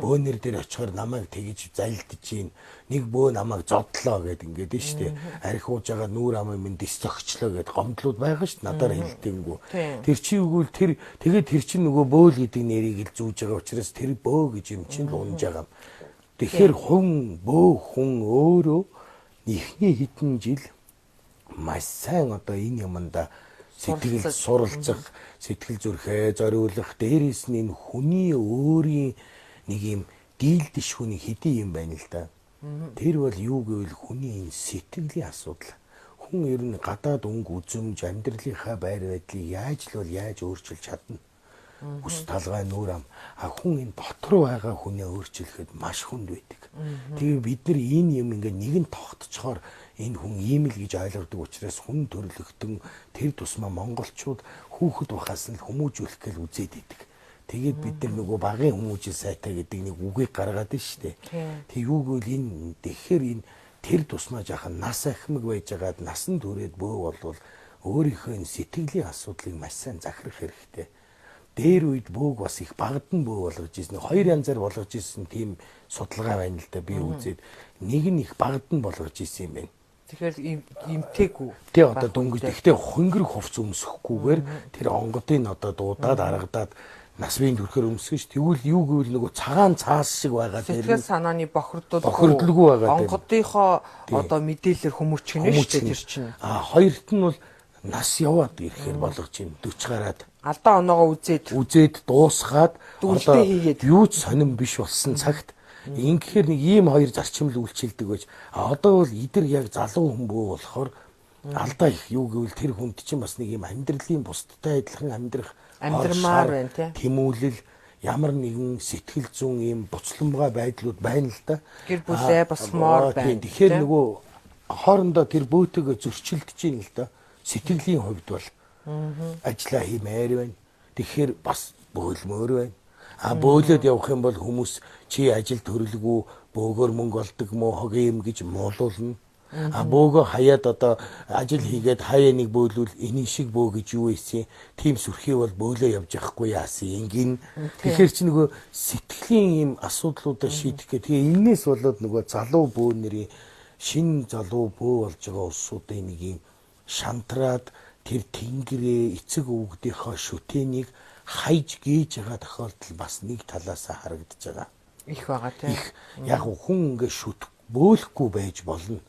Бөөнөр дээр очихоор намайг тэгж залдж гин. Нэг бөө намайг зодлоо гэд ингээд нь штэ. Арх ууж байгаа нүүр амын минь дис зөгчлөө гэд гомдлууд байгаа штэ. Надаар хэлдэггүй. Тэр чи үгүүл тэр тэгээд тэр чинь нөгөө бөөл гэдэг нэрийг л зүүж байгаа учраас тэр бөө гэж юм чинь л унж байгаа юм. Тэгэхээр хүн бөө хүн өөрөө эхний хэдэн жил маш сайн одоо энэ юмдаа сэтгэл суралцах, сэтгэл зүрхээ зориулах, дээрээс нь энэ хүний өөрийн нэг юм дийлдэш хүний хэдий юм байна л да. Тэр бол юу гэвэл хүний энэ сэтгэлийн асуудал. Хүн ер нь гадаад өнгө үзэмж, амьдралынхаа байр байдлыг яаж л бол яаж өөрчилж чадна. Үс талгай нүүр ам. А хүн энэ дотор байгаа хүнээ өөрчлөхөд маш хүнд байдаг. Тэгээ бид нар энэ юм ингээд нэгэн тогтцохоор энэ хүн ийм л гэж ойлгодог учраас хүн төрлөختөн тэр тусмаа монголчууд хүүхэд байхаас нь хүмүүжүүлэх гээл үзээд идэг. Тэгээд бид нар нөгөө багын хүмүүжил сайтай гэдэг нэг үгийг гаргаад ин штэ. Тэг юу гэвэл энэ тэгэхээр энэ тэр тусмаа жаахан нас ахмаг байжгаад насан туршид бөө болвол өөрийнхөө энэ сэтгэлийн асуудлыг маш сайн захирах хэрэгтэй. Дээр үед бөөг бас их багадан бөө болгож ирсэн. Хоёр янзаар болгож ирсэн тийм судалгаа байна л да би үзээд нэг нь их багадан болгож ирсэн юм байна. Тэгэхээр имтэйгүү. Тий одоо дөнгөж гэхдээ хөнгөр хувц өмсөхгүйгээр тэр онгодын одоо дуудаад аргадаад нас биеийн төрхөөр өмсгөн ш. Тэгвэл юу гэвэл нөгөө цагаан цаас шиг байгаа тэр сэтгэл санааны бохирдолгүй байгаа. Онгодынхоо одоо мэдээлэлээр хүмүүчгэнэ шүү дээ тэр чинь. А хоёрт нь бол нас яваад ирэхээр болгож юм 40 гараад алдаа оноогоо үзээд дуусгаад одоо хийгээд юу ч сонирн биш болсон цагт ингэхээр нэг ийм хоёр зарчим л үйлчилдэг байж а одоо бол идэр яг залуу хүн бөө болохоор алдаа их юу гэвэл тэр хүнд чинь бас нэг ийм амьдралын бусдтай адилхан амьдрах амьдрмаар байна тий тэмүүлэл ямар нэгэн сэтгэл зүйн ийм буцламгай байдлууд байна л да. Гэр бүлээ босмоор байна. Тэгэхээр нөгөө хоорондоо тэр бөөтэйгөө зөрчилдөж байна л да. Сэтгэлийн хувьд бол ажиллаа хиймээр байна. Тэгэхээр бас бөөлмөр байна. А бөөлөд явах юм бол хүмүүс чи ажил төрөлгүй Бөөгөр мөнгө олдог мó хогийн юм гэж муулуулна. А бөөгөө хаяад одоо ажил хийгээд хаяа нэг бөөлүүл энэ шиг бөө гэж юу ийсэн. Тийм сүрхий бол бөөлөө явж явахгүй яасан ингэн. Тэгэхээр чи нөгөө сэтгэлийн ийм асуудлуудаа шийдэх гэх. Тэгээ энээс болоод нөгөө залуу бөө нэрийн шинэ залуу бөө болж байгаа улсуудын нэг ийм шантраад тэр тэнгэрээ эцэг өвгдийнхөө шүтээнийг хайж гээж байгаа тохиолдол бас нэг талаасаа харагдаж байгаа. Их байгаа тийм. Их яг хүн ингээ шүт бөөлөхгүй байж болно.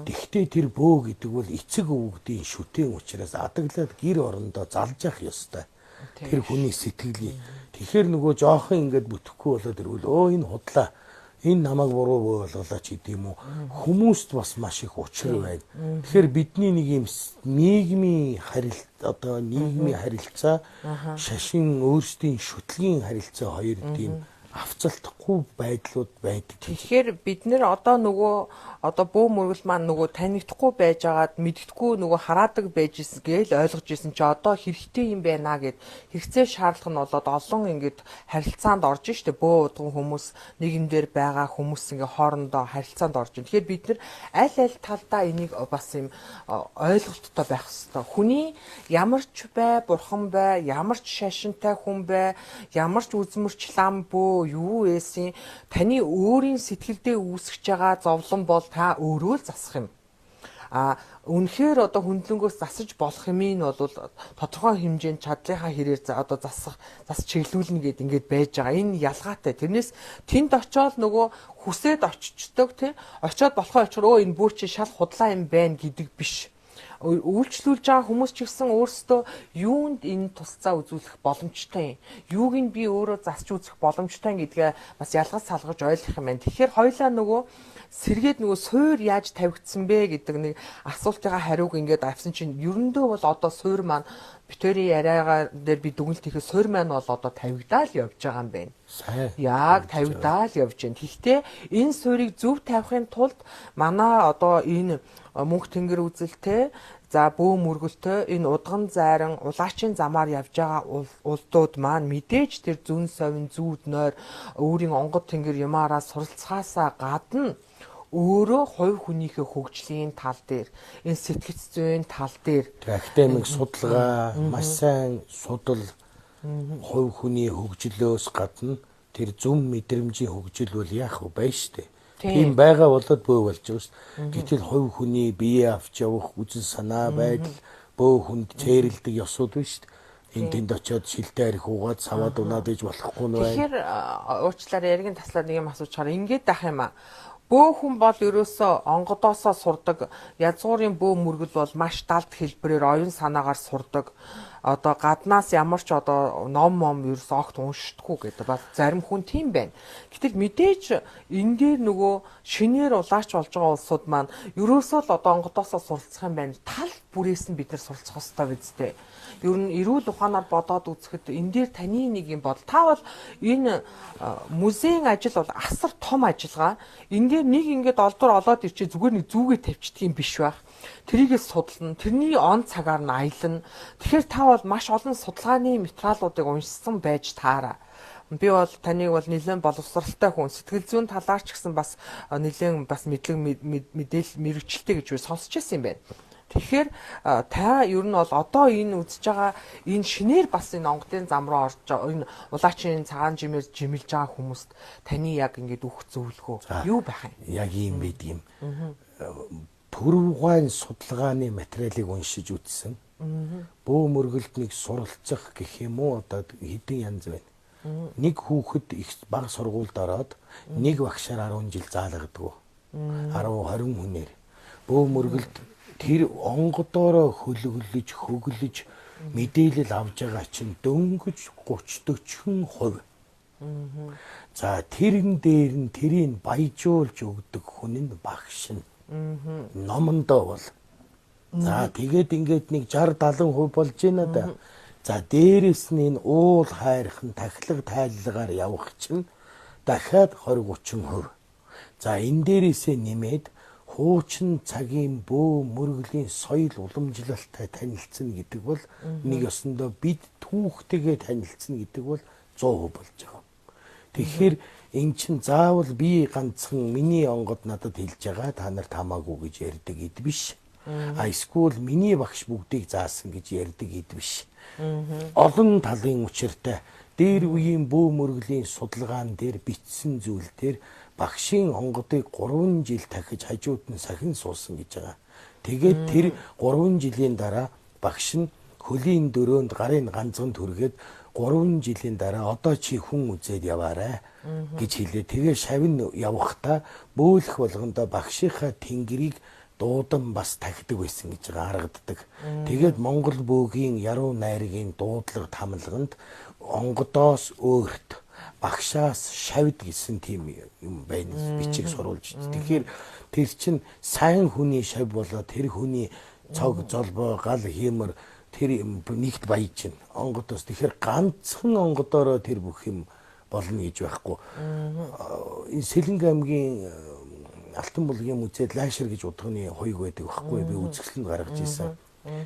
Тэгвэл тэр бөө гэдэг бол эцэг өвгдийн шүтэн учраас адаглаад гэр орондоо залж явах ёстой. Тэр хүний сэтгэлийг. Тэгэхээр нөгөө жоохон ингээд бүтэхгүй болоод ирвэл өө энэ худлаа, энэ намайг буруу бөө болголоо ч гэдэм үү. Хүмүүст бас маш их учир байна. Тэгэхээр бидний нэг юм нийгмийн харилцаа, одоо нийгмийн харилцаа, шашин өөрсдийн шүтлгийн харилцаа хоёр тийм авцалтахгүй байдлууд байдаг. Тэгэхээр бид нэр одоо нөгөө одоо бөө мөргөл маань нөгөө танигдахгүй байжгаад мэддэхгүй нөгөө хараадаг байж исэн гээл ойлгож исэн чи одоо хэрэгтэй юм байна гэд хэрэгцээ шаардлага нь болоод олон ингээд харилцаанд орж штэ бөө удган хүмүүс нийгэмдэр байгаа хүмүүс ингээ хоорондоо харилцаанд орж. Тэгэхээр бид нар аль аль талдаа энийг бас юм ойлголттой байх хэвээр. Хүний ямар ч бай, бурхан бай, ямар ч шашинтай хүн бай, ямар ч үзмэрч лам бөө юу ээсийн таны өөрийн сэтгэлдээ үүсгэж байгаа зовлон бол та өөрөө л засах юм. А үнэхээр одоо хүндлэнгөөс засаж болох юм нь бол тодорхой хэмжээнд чадлынхаа хэрээр одоо засах, зас чиглүүлнэ гэд ингээд байж байгаа. Энэ ялгаатай. Тэрнээс тэнд очиод нөгөө хүсээд очичдөг тий. Очиод болохоо очихор өө энэ бүр чи шал худлаа юм байна гэдэг биш. Үйлчлүүлж байгаа хүмүүс ч гэсэн өөрсдөө юунд энэ тусцаа үзүүлэх боломжтой юм. Юуг нь би өөрөө засч үзэх боломжтой гэдгээ бас ялгаж салгаж ойлгох юм байна. Тэгэхээр хоёлаа нөгөө сэргээд нөгөө суур яаж тавигдсан бэ гэдэг нэг асуултынхаа хариуг ингээд авсан чинь ерөндөө бол одоо суур маань битэрийн яриагаа дээр би дүгнэлт хийхэд суур маань бол одоо тавигдаал явж байгаа юм байна. Яг тавигдаал явж байна. Гэхдээ энэ суурийг зөв тавихын тулд манай одоо энэ мөнх тэнгэр үзэлтэй, за бөө мөргөлтэй энэ удган зайран улаачийн замаар явж байгаа улдууд маань мэдээж тэр зүүн совин зүүд нойр өөрийн онгод тэнгэр юмараа суралцахаасаа гадна өөрөө хувь хүнийхээ хөгжлийн тал дээр, энэ сэтгэц зүйн тал дээр академик судалгаа маш сайн судал хувь хүний хөгжлөөс гадна тэр зүм мэдрэмжийн хөгжил бол яах вэ байна штэ. Тийм байгаа болоод бөө болж байгаа шүү дээ. Гэтэл хувь хүний бие авч явах үзэл санаа байдал бөө хүнд цээрэлдэг ёсууд байна шүү дээ. Энэ тэнд очиод шилтэй арх уугаад саваад унаад иж болохгүй нь байна. Тэгэхээр уучлаарай яригын таслаад нэг юм асууж чаар ингээд ах юм аа. Бөө хүн бол ерөөсөө онгодоосоо сурдаг. Язгуурын бөө мөргөл бол маш далд хэлбэрээр оюун санаагаар сурдаг. Одоо гаднаас ямар ч одоо ном мом ерөөсөө огт уншдаггүй гэдэг. Бас зарим хүн тийм байна. Гэтэл мэдээж энэ дээр нөгөө шинээр улаач болж байгаа улсууд маань ерөөсөө л одоо онгодоосоо суралцах юм байна. Тал бүрээс нь бид нар суралцах ёстой биз дээ. Ер нь эрүүл ухаанаар бодоод үзэхэд энэ дээр таны нэг юм бодол. Та бол энэ музейн ажил бол асар том ажиллагаа. Энэ дээр нэг ингээд олдор олоод ирчээ зүгээр нэг зүгээ тавьчихдаг юм биш байх. Тэрийгээс судална. Тэрний он цагаар нь аялна. Тэгэхээр та бол маш олон судалгааны материалуудыг уншсан байж таараа. Би бол таныг бол нэлээд боловсралтай хүн, сэтгэл зүйн талаар ч гэсэн бас нэлээд бас мэдлэг мэдээлэл мэрэгчлээ гэж би сонсч байсан юм байна. Тэгэхээр та ер нь бол одоо энэ үзэж байгаа энэ шинээр бас энэ онгодын зам руу орж энэ улаачийн цагаан жимээр жимэлж байгаа хүмүүст таны яг ингээд өгөх зөвлөгөө юу байх юм? Яг ийм байдаг юм. Төрөвгайн судалгааны материалыг уншиж үзсэн. Бөө мөргөлд нэг суралцах гэх юм уу одоо хэдэн янз байна. Нэг хүүхэд их бага сургуульд ороод нэг багшаар 10 жил заалгадаг. 10 20 хүнээр. Бөө мөргөлд тэр онгодоороо хөлөглөж хөглөж мэдээлэл авж байгаа чинь дөнгөж 30 40%. За тэрэн дээр нь тэрийг баяжуулж өгдөг хүн нь багш нь. Номондоо бол. За тэгээд ингээд нэг 60 70% болж байна да. За дээрэс нь энэ уул хайрхан тахилга тайллагаар явах чинь дахиад 20 30%. За энэ дээрээсээ нэмээд хуучин цагийн бөө мөргөлийн соёл уламжлалтай танилцсан гэдэг бол нэг ёсондоо бид түүхтэйгээ танилцсан гэдэг бол 100% болж байгаа. Тэгэхээр Эн чин заавал би ганцхан миний онгод надад хэлж байгаа та нарт хамаагүй гэж ярьдаг эд биш. А эсвэл миний багш бүгдийг заасан гэж ярьдаг эд биш. Олон талын учиртай дээр үеийн бөө мөргөлийн судалгаан дээр бичсэн зүйл дээр багшийн онгодыг 3 жил тахиж хажууд нь сахин суусан гэж байгаа. Тэгээд тэр 3 жилийн дараа багш нь хөлийн дөрөөнд гарын ганцхан түргээд 3 жилийн дараа одоо чи хүн үзээд яваарай гэж хэлээ. Тэгээ шавн явахдаа бөөлөх болгондоо багшийнхаа тэнгэрийг дуудан бас тахидаг байсан гэж харагддаг. Тэгээд Монгол бөөгийн яруу найргийн дуудлага тамлаганд онгодоос өөрт багшаас шавд гэсэн тийм юм байна бичиг сурвалж. Тэгэхээр тэр чинь сайн хүний шав болоо тэр хүний цог золбоо гал хиймэр тэр нэгт баяж чинь онгодоос. Тэгэхээр ганцхан онгодоороо тэр бүх юм болно гэж байхгүй. Энэ Сэлэнг аймгийн Алтан булгийн музейд Лаашир гэж удганы хоёг байдаг байхгүй, би үзэсгэлэнд гаргаж ирсэн.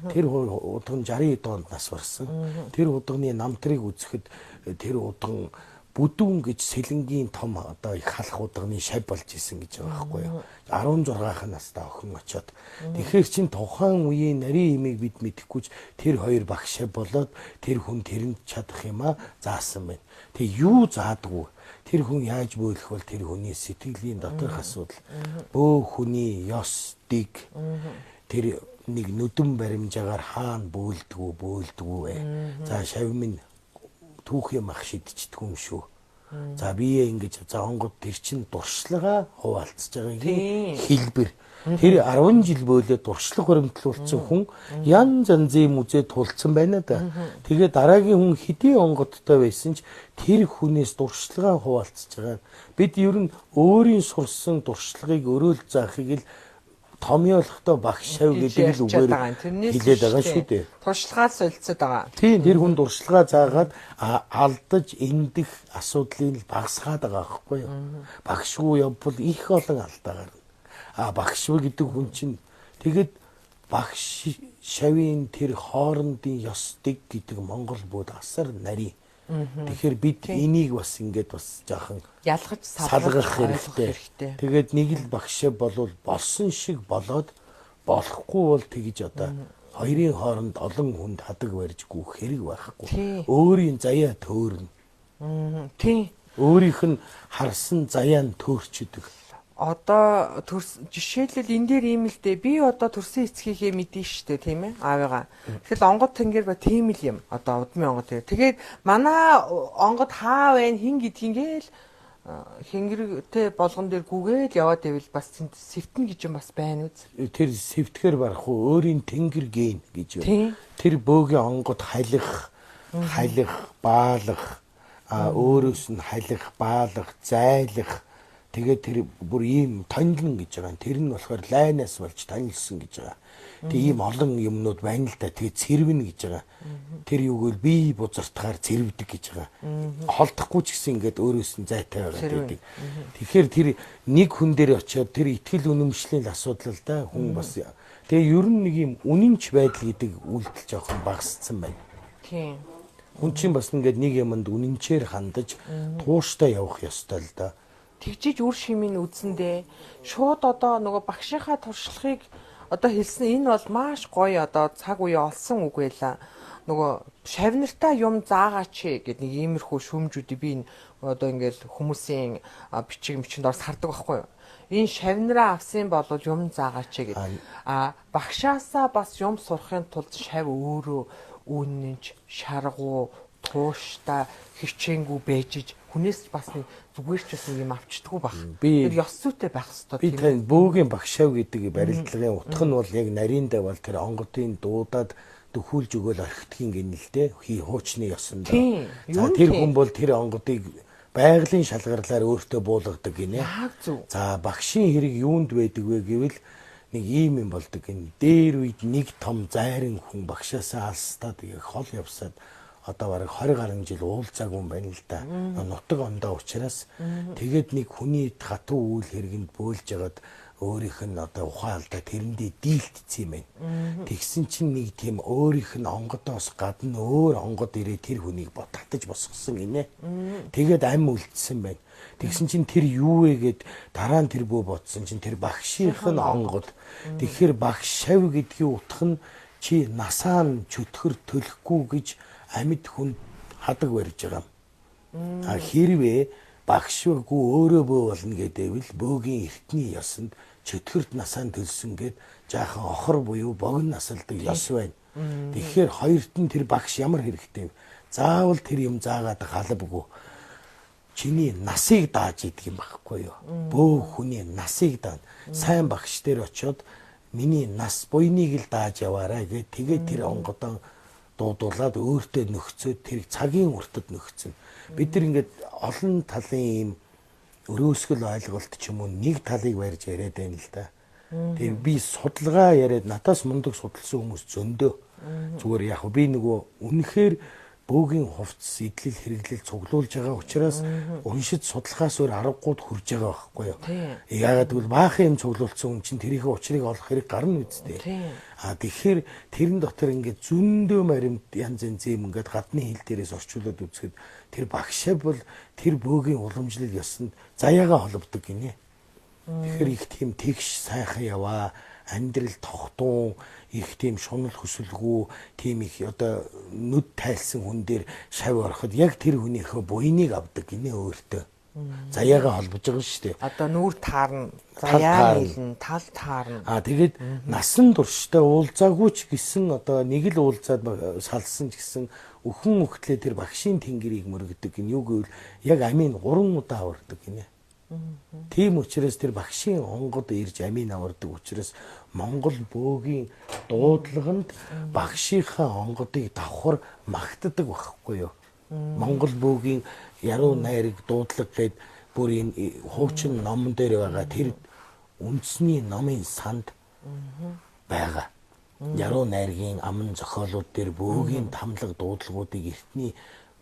Тэр удган 60 онд нас барсан. Тэр удганы намтрыг үзэхэд тэр удган бүдүүн гэж Сэлэнгийн том одоо их халах удганы шав болж исэн гэж байгаа байхгүй юу. 16 настай охин очоод. Тэгэхээр чин тухайн үеийн нарийн имийг бид мэдэхгүйч тэр хоёр багш шав болоод тэр хүн тэрэнд чадах юмаа заасан байна. Тэг юу заадгүй? Тэр хүн яаж бөөлөх бол тэр хүний сэтгэлийн доторх асуудал. Бөө хүний ёс дэг тэр нэг нүдэн баримжаагаар хаана бөөлдгүү бөөлдгүү вэ. За шав минь түүхийн мах шидчихдэг юм шүү. За бие ингэж за онгод тэр чин дуршлагаа хуваалцж байгаагийн хэлбэр. Тэр 10 жил бөөлөө дуршлаг хуримтлуулсан хүн янз янзын музей тулцсан байна да. Тэгээ дараагийн хүн хэдий онгодтой байсан ч тэр хүнээс дуршлагаа хуваалцж байгаа. Бид ер нь өөрийн сурсан дуршлагыг өрөөл заахыг л томьёолохдоо багш шав гэдэг л үгээр хэлээд байгаа шүү дээ. Туршлагаа солилцоод байгаа. Тийм, тэр хүн туршлагаа заагаад алдаж эндэх асуудлыг л багасгаад байгаа байхгүй юу? Багшгүй явбал их олон алдаа гарна. А багшгүй гэдэг хүн чинь тэгэд багш шавийн тэр хоорондын ёс дэг гэдэг Монгол бууд асар нарийн. Тэгэхээр бид энийг бас ингээд бас жаахан ялгаж салгах хэрэгтэй. Тэгээд нэг л багш болвол болсон шиг болоод болохгүй бол тэгж одоо хоёрын хооронд олон хүнд хадаг барьж гүөх хэрэг байхгүй. Өөрийн заяа төөрнө. Тийм. Өөрийнх нь харсан заяа нь төөрчдөг. Одоо төрс жишээлбэл энэ дээр ийм л дээ. Би одоо төрсөн эцгийнхээ мэдэн штэ, тийм ээ, аавыгаа. Тэгэл онгод тэнгэр ба тийм л юм. Одоо удмын онгод тэр. Тэгээд манай онгод хаа вэ хин гэдгийг ингээл хингэртэй болгон дээр гүгээл яваад байвал бас сэвтэн гэж юм бас байна үз. Тэр сэвтгэхэр барах уу өөрийн тэнгэр гэн гэж байна. Тэр бөөгийн онгод халих, халих, баалах, өөрөөс нь халих, баалах, зайлах. Тэгээд тэр бүр ийм тонилон гэж байгаа. Тэр нь болохоор лайнаас болж тонилсон гэж байгаа. Тэг ийм олон юмнууд байна л да. Тэгээд цэрвэн гэж байгаа. Тэр юуг л бие бузартахаар цэрвдэг гэж байгаа. Холдохгүй ч гэсэн ингээд өөрөөс нь зайтай байгаа гэдэг. Тэгэхээр тэр нэг хүн дээр очиод тэр итгэл үнэмшлийн асуудал л да. Хүн бас тэгээ ер нь нэг ийм үнэнч байдал гэдэг үйлдэл жоохон багассан байна. Тийм. Хүн чинь бас ингээд нэг юмд үнэнчээр хандаж тууштай явах ёстой л да. Тэгжиж үр шимийг үзэндээ шууд одоо нөгөө багшийнхаа туршлагыг одоо хэлсэн энэ бол маш гоё одоо цаг үе олсон үг байла. Нөгөө шавнартаа юм заагаач гэд нэг иймэрхүү шүмжүүдийг би одоо ингээл хүмүүсийн бичиг мичинд орс хардаг байхгүй юу? Энэ шавнараа авсан бол юм заагаач гэд. А багшаасаа бас юм сурахын тулд шав өөрөө үнэнч, шаргуу, тууштай, хичээнгүй байжиж хүнээс бас нэг зүгээр ч бас нэг юм авчдаггүй баг. Тэр ёс зүйтэй байх ёстой. Би тань бөөгийн багшав гэдэг барилдлагын утга нь бол яг нариндаа бол тэр онгодын дуудаад дөхүүлж өгөөл орхитгийн гинэ л дээ. Хуучны ёсондоо. За тэр хүн бол тэр онгодыг байгалийн шалгарлаар өөртөө буулгадаг гинэ. За багшийн хэрэг юунд байдаг вэ гэвэл нэг ийм юм болдог гинэ. Дээр үед нэг том зайран хүн багшаасаа алстаа тэгээ хол явсаад одоо бараг 20 гаруй жил уулзаагүй юм байна л да. Нутаг ондоо учраас тэгээд нэг хүний хатуу үйл хэрэгэнд бөөлж ягаад өөрийнх нь одоо ухаан алдаа тэрэндээ дийлдсэн юм байна. Тэгсэн чинь нэг тийм өөрийнх нь онгодоос гадна өөр онгод ирээ тэр хүнийг татаж босгосон гинэ. Тэгээд ам үлдсэн байна. Тэгсэн чинь тэр юу вэ гэд дараа нь тэр бөө бодсон чинь тэр багшийнх нь онгод. Тэгэхээр багш шав гэдгийн утга нь чи насаа нь чөтгөр төлөхгүй гэж амьд хүн хадаг барьж байгаа юм. А хэрвээ багшгүй өөрөө бөө болно гэдээвэл бөөгийн эртний ёсонд чөтгөрт насаа төлсөн гэд жаахан охор буюу богино насалдаг ёс байна. Тэгэхээр хоёрт нь тэр багш ямар хэрэгтэй вэ? Заавал тэр юм заагаад халбгүй. Чиний насыг дааж идэг юм байхгүй юу? Бөө хүний насыг даана. Сайн багш дээр очиод миний нас буйныг л дааж яваарай гэд тэгээд тэр онгодон дуудуулаад өөртөө нөхцөөд тэр цагийн уртад нөхцөн. Бид нар ингээд олон талын ийм өрөөсгөл ойлголт ч юм уу нэг талыг барьж яриад байна л да. Тэгээ би судалгаа яриад надаас мундаг судалсан хүмүүс зөндөө. Зүгээр яг би нөгөө үнэхээр бөөгийн хувцас эдлэл хэрэглэл цуглуулж байгаа учраас уншиж судлахаас өөр аргагууд хурж байгаа байхгүй юу. Яагаад гэвэл баахан юм цуглуулсан хүн чинь тэрийнхээ учрыг олох хэрэг гарна үсттэй. А тэгэхээр тэрэн дотор ингээд зөндөө маримт янз янз юм ингээд гадны хил дээрээс орчуулад үзэхэд тэр багшаа бол тэр бөөгийн уламжлал ёсонд заяагаа холбодог гинэ. Тэгэхээр их тийм тэгш сайхан яваа амьдрал тогтун их тийм шунал хөсөлгүй тийм их одоо нүд тайлсан хүн дээр шав ороход яг тэр хүнийхээ буйныг авдаг гинэ өөртөө. Заяагаа холбож байгаа шүү дээ. Одоо нүүр таарна, заяа нийлнэ, тал таарна. А тэгээд насан туршдаа уулзаагүй ч гэсэн одоо нэг л уулзаад салсан ч гэсэн өхөн өгтлээ тэр багшийн тэнгэрийг мөргөдөг гин юу гэвэл яг амийн 3 удаа авардаг гинэ. Тийм учраас тэр багшийн онгод ирж амийн авардаг учраас Монгол бөөгийн дуудлаганд багшийнхаа онгодыг давхар магтдаг байхгүй юу? Монгол бөөгийн яруу найраг дуудлага гээд бүр энэ хуучин номон дээр байгаа тэр үндэсний номын санд байгаа. Яруу найргийн аман зохиолууд дээр бөөгийн тамлаг дуудлагуудыг эртний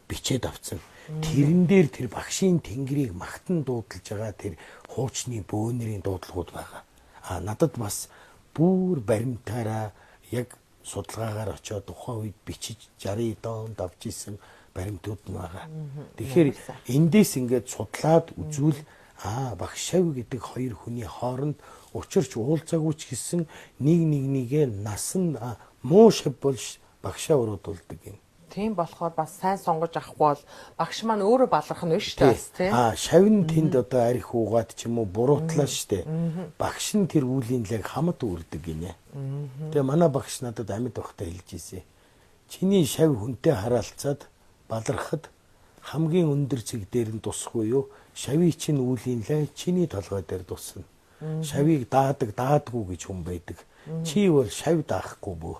бичээд авцсан. Тэрэн дээр тэр багшийн тэнгэрийг магтан дуудалж байгаа тэр хуучны бөөнөрийн дуудлагууд байгаа. А надад бас бүр баримтаараа яг судалгаагаар очиод тухайн үед бичиж 60 онд авч исэн баримтууд нь байгаа. Тэгэхээр эндээс ингээд судлаад үзвэл багш шав гэдэг хоёр хүний хооронд учирч уулзаагүй ч гэсэн нэг нэг нэгээ насан муу шав бол багшаа уруудулдаг юм. Тийм болохоор бас сайн сонгож авахгүй бол багш маань өөрөө баларх нь биш үү бас тийм. Шав нь тэнд одоо арх уугаад ч юм уу буруутлаа штэ. Багш нь тэр үүлийн лаг хамт үрдэг гинэ. Тэгээ манай багш надад амьд байхдаа хэлж ирсэн. Чиний шав хүнтэй харалцаад балархад хамгийн өндөр цэг дээр нь тусахгүй юу? Шавийг чинь үүлийн лай чиний толгой дээр тусна. Шавийг даадаг даадгүй гэж хүн байдаг. Чи бол шав даахгүй бөө.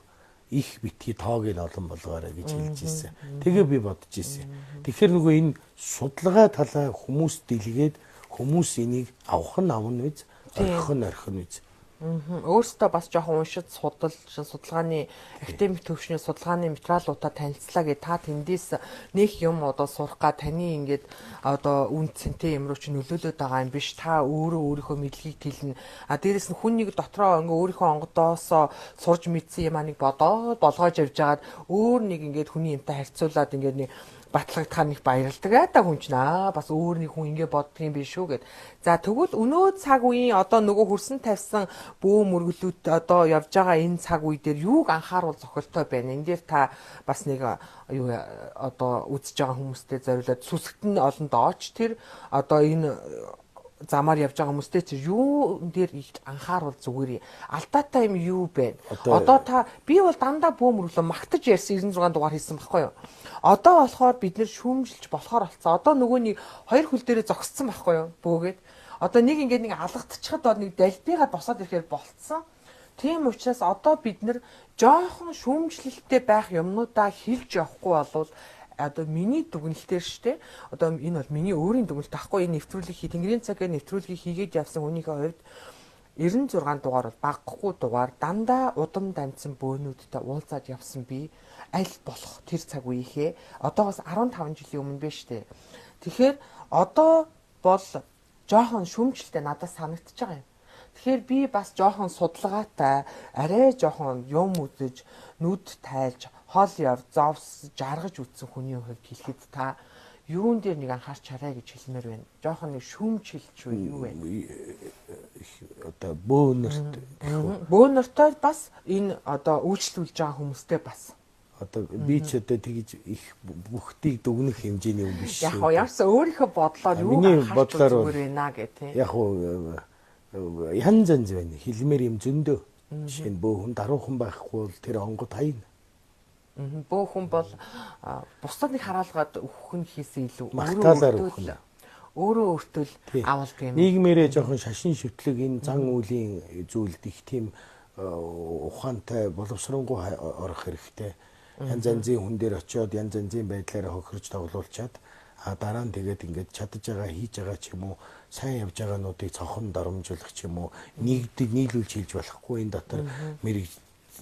Их битгий тоог нь олон болгоорой гэж хэлж ирсэн. Тэгээ би бодож ирсэн. Тэгэхээр нөгөө энэ судалгаа талаа хүмүүс дэлгээд хүмүүс энийг авах нь авна биз, орхих нь орхино биз. Өөрсдөө бас жоохон уншиж судал, судалгааны академик төвшний судалгааны материалуудаа танилцлаа гэ та тэндээс нэг юм одоо сурах га таны ингээд одоо үн цэнтэй юм руу чи нөлөөлөд байгаа юм биш. Та өөрөө өөрийнхөө мэдлэгийг тэлнэ. А дээрэс нь хүн нэг дотроо ингээ өөрийнхөө онгодоосоо сурж мэдсэн юм а нэг бодоод болгоож явж хагаад өөр нэг ингээд хүний юмтай харьцуулаад ингээд нэг батлагдахаар нэг баярлдаг аа та хүн чинь бас өөр нэг хүн ингэ боддог юм биш үү гэд. За тэгвэл өнөө цаг үеийн одоо нөгөө хөрсөн тавьсан бөө мөргөлүүд одоо явж байгаа энэ цаг үе дээр юуг анхааруул зохилтой байна. Энэ дээр та бас нэг юу одоо үзэж байгаа хүмүүстэй зориулаад сүсгт нь олон дооч тэр одоо энэ замаар явж байгаа хүмүүстэй чи юу дээр их анхааруул зүгээр алдаатай юм юу бэ? Одоо та би бол дандаа бөө мөрглөө магтаж ярьсан 96 дугаар хийсэн байхгүй юу? Одоо болохоор бид нэр шүүмжилж болохоор болцсон. Одоо нөгөө нэг хоёр хөл дээрээ зогссон байхгүй юу? Бөөгээд одоо нэг ингээд нэг алгадчихад бол нэг далбигаа босоод ирэхээр болцсон. Тийм учраас одоо бид нэр жоохон шүүмжлэлтэй байх юмнуудаа хэлж явахгүй болвол одоо миний дүгнэлтээр штэ одоо энэ бол миний өөрийн дүгнэлт байхгүй энэ нэвтрүүлгийг Тэнгэрийн цагийн нэвтрүүлгийг хийгээд явсан хүнийхээ хувьд 96 дугаар бол багахгүй дугаар дандаа удам дамжсан бөөнүүдтэй уулзаад явсан би аль болох тэр цаг үеийнхээ одоогоос 15 жилийн өмнө биш штэ. Тэгэхээр одоо бол жоохон шүүмжлэлтэй надад санагдчихж байгаа юм. Тэгэхээр би бас жоохон судалгаатай, арай жоохон юм үзэж, нүд тайлж, хол яв, зовс, жаргаж үтсэн хүний хувьд хэлэхэд та юун дээр нэг анхаарч хараа гэж хэлмээр байна. Жоохон нэг шүмж хэлж үү юу вэ? Одоо бөөнөрт гэх үү? Бөөнөртөө бас энэ одоо үйлчлүүлж байгаа хүмүүстэй бас одоо би ч одоо тэгж их бүхтийг дүгнэх хэмжээний юм биш. Яг ямарсан өөрийнхөө бодлоор юу анхаарч зүгээр байна гэх тийм. Яг янз янз байна. Хэлмээр юм зөндөө. Жишээ нь бөөхөн даруухан байхгүй бол тэр онгод хайна. Бөөхөн бол бусдад нэг хараалгаад өгөх нь хийсэн илүү өөрөө өөртөө өөрөө өөртөө авалт юм. Нийгмээрээ жоохон шашин шүтлэг энэ зан үйлийн зүйлд их тийм ухаантай боловсронгуй орох хэрэгтэй. Янз янзын хүн дээр очиод янз янзын байдлаараа хохирж тоглуулчаад а дараа нь тэгээд ингээд чадаж байгаа хийж байгаа ч юм уу сайн явж байгаануудыг цохон доромжуулах ч юм уу нэгдэг нийлүүлж хэлж болохгүй энэ дотор мэрэг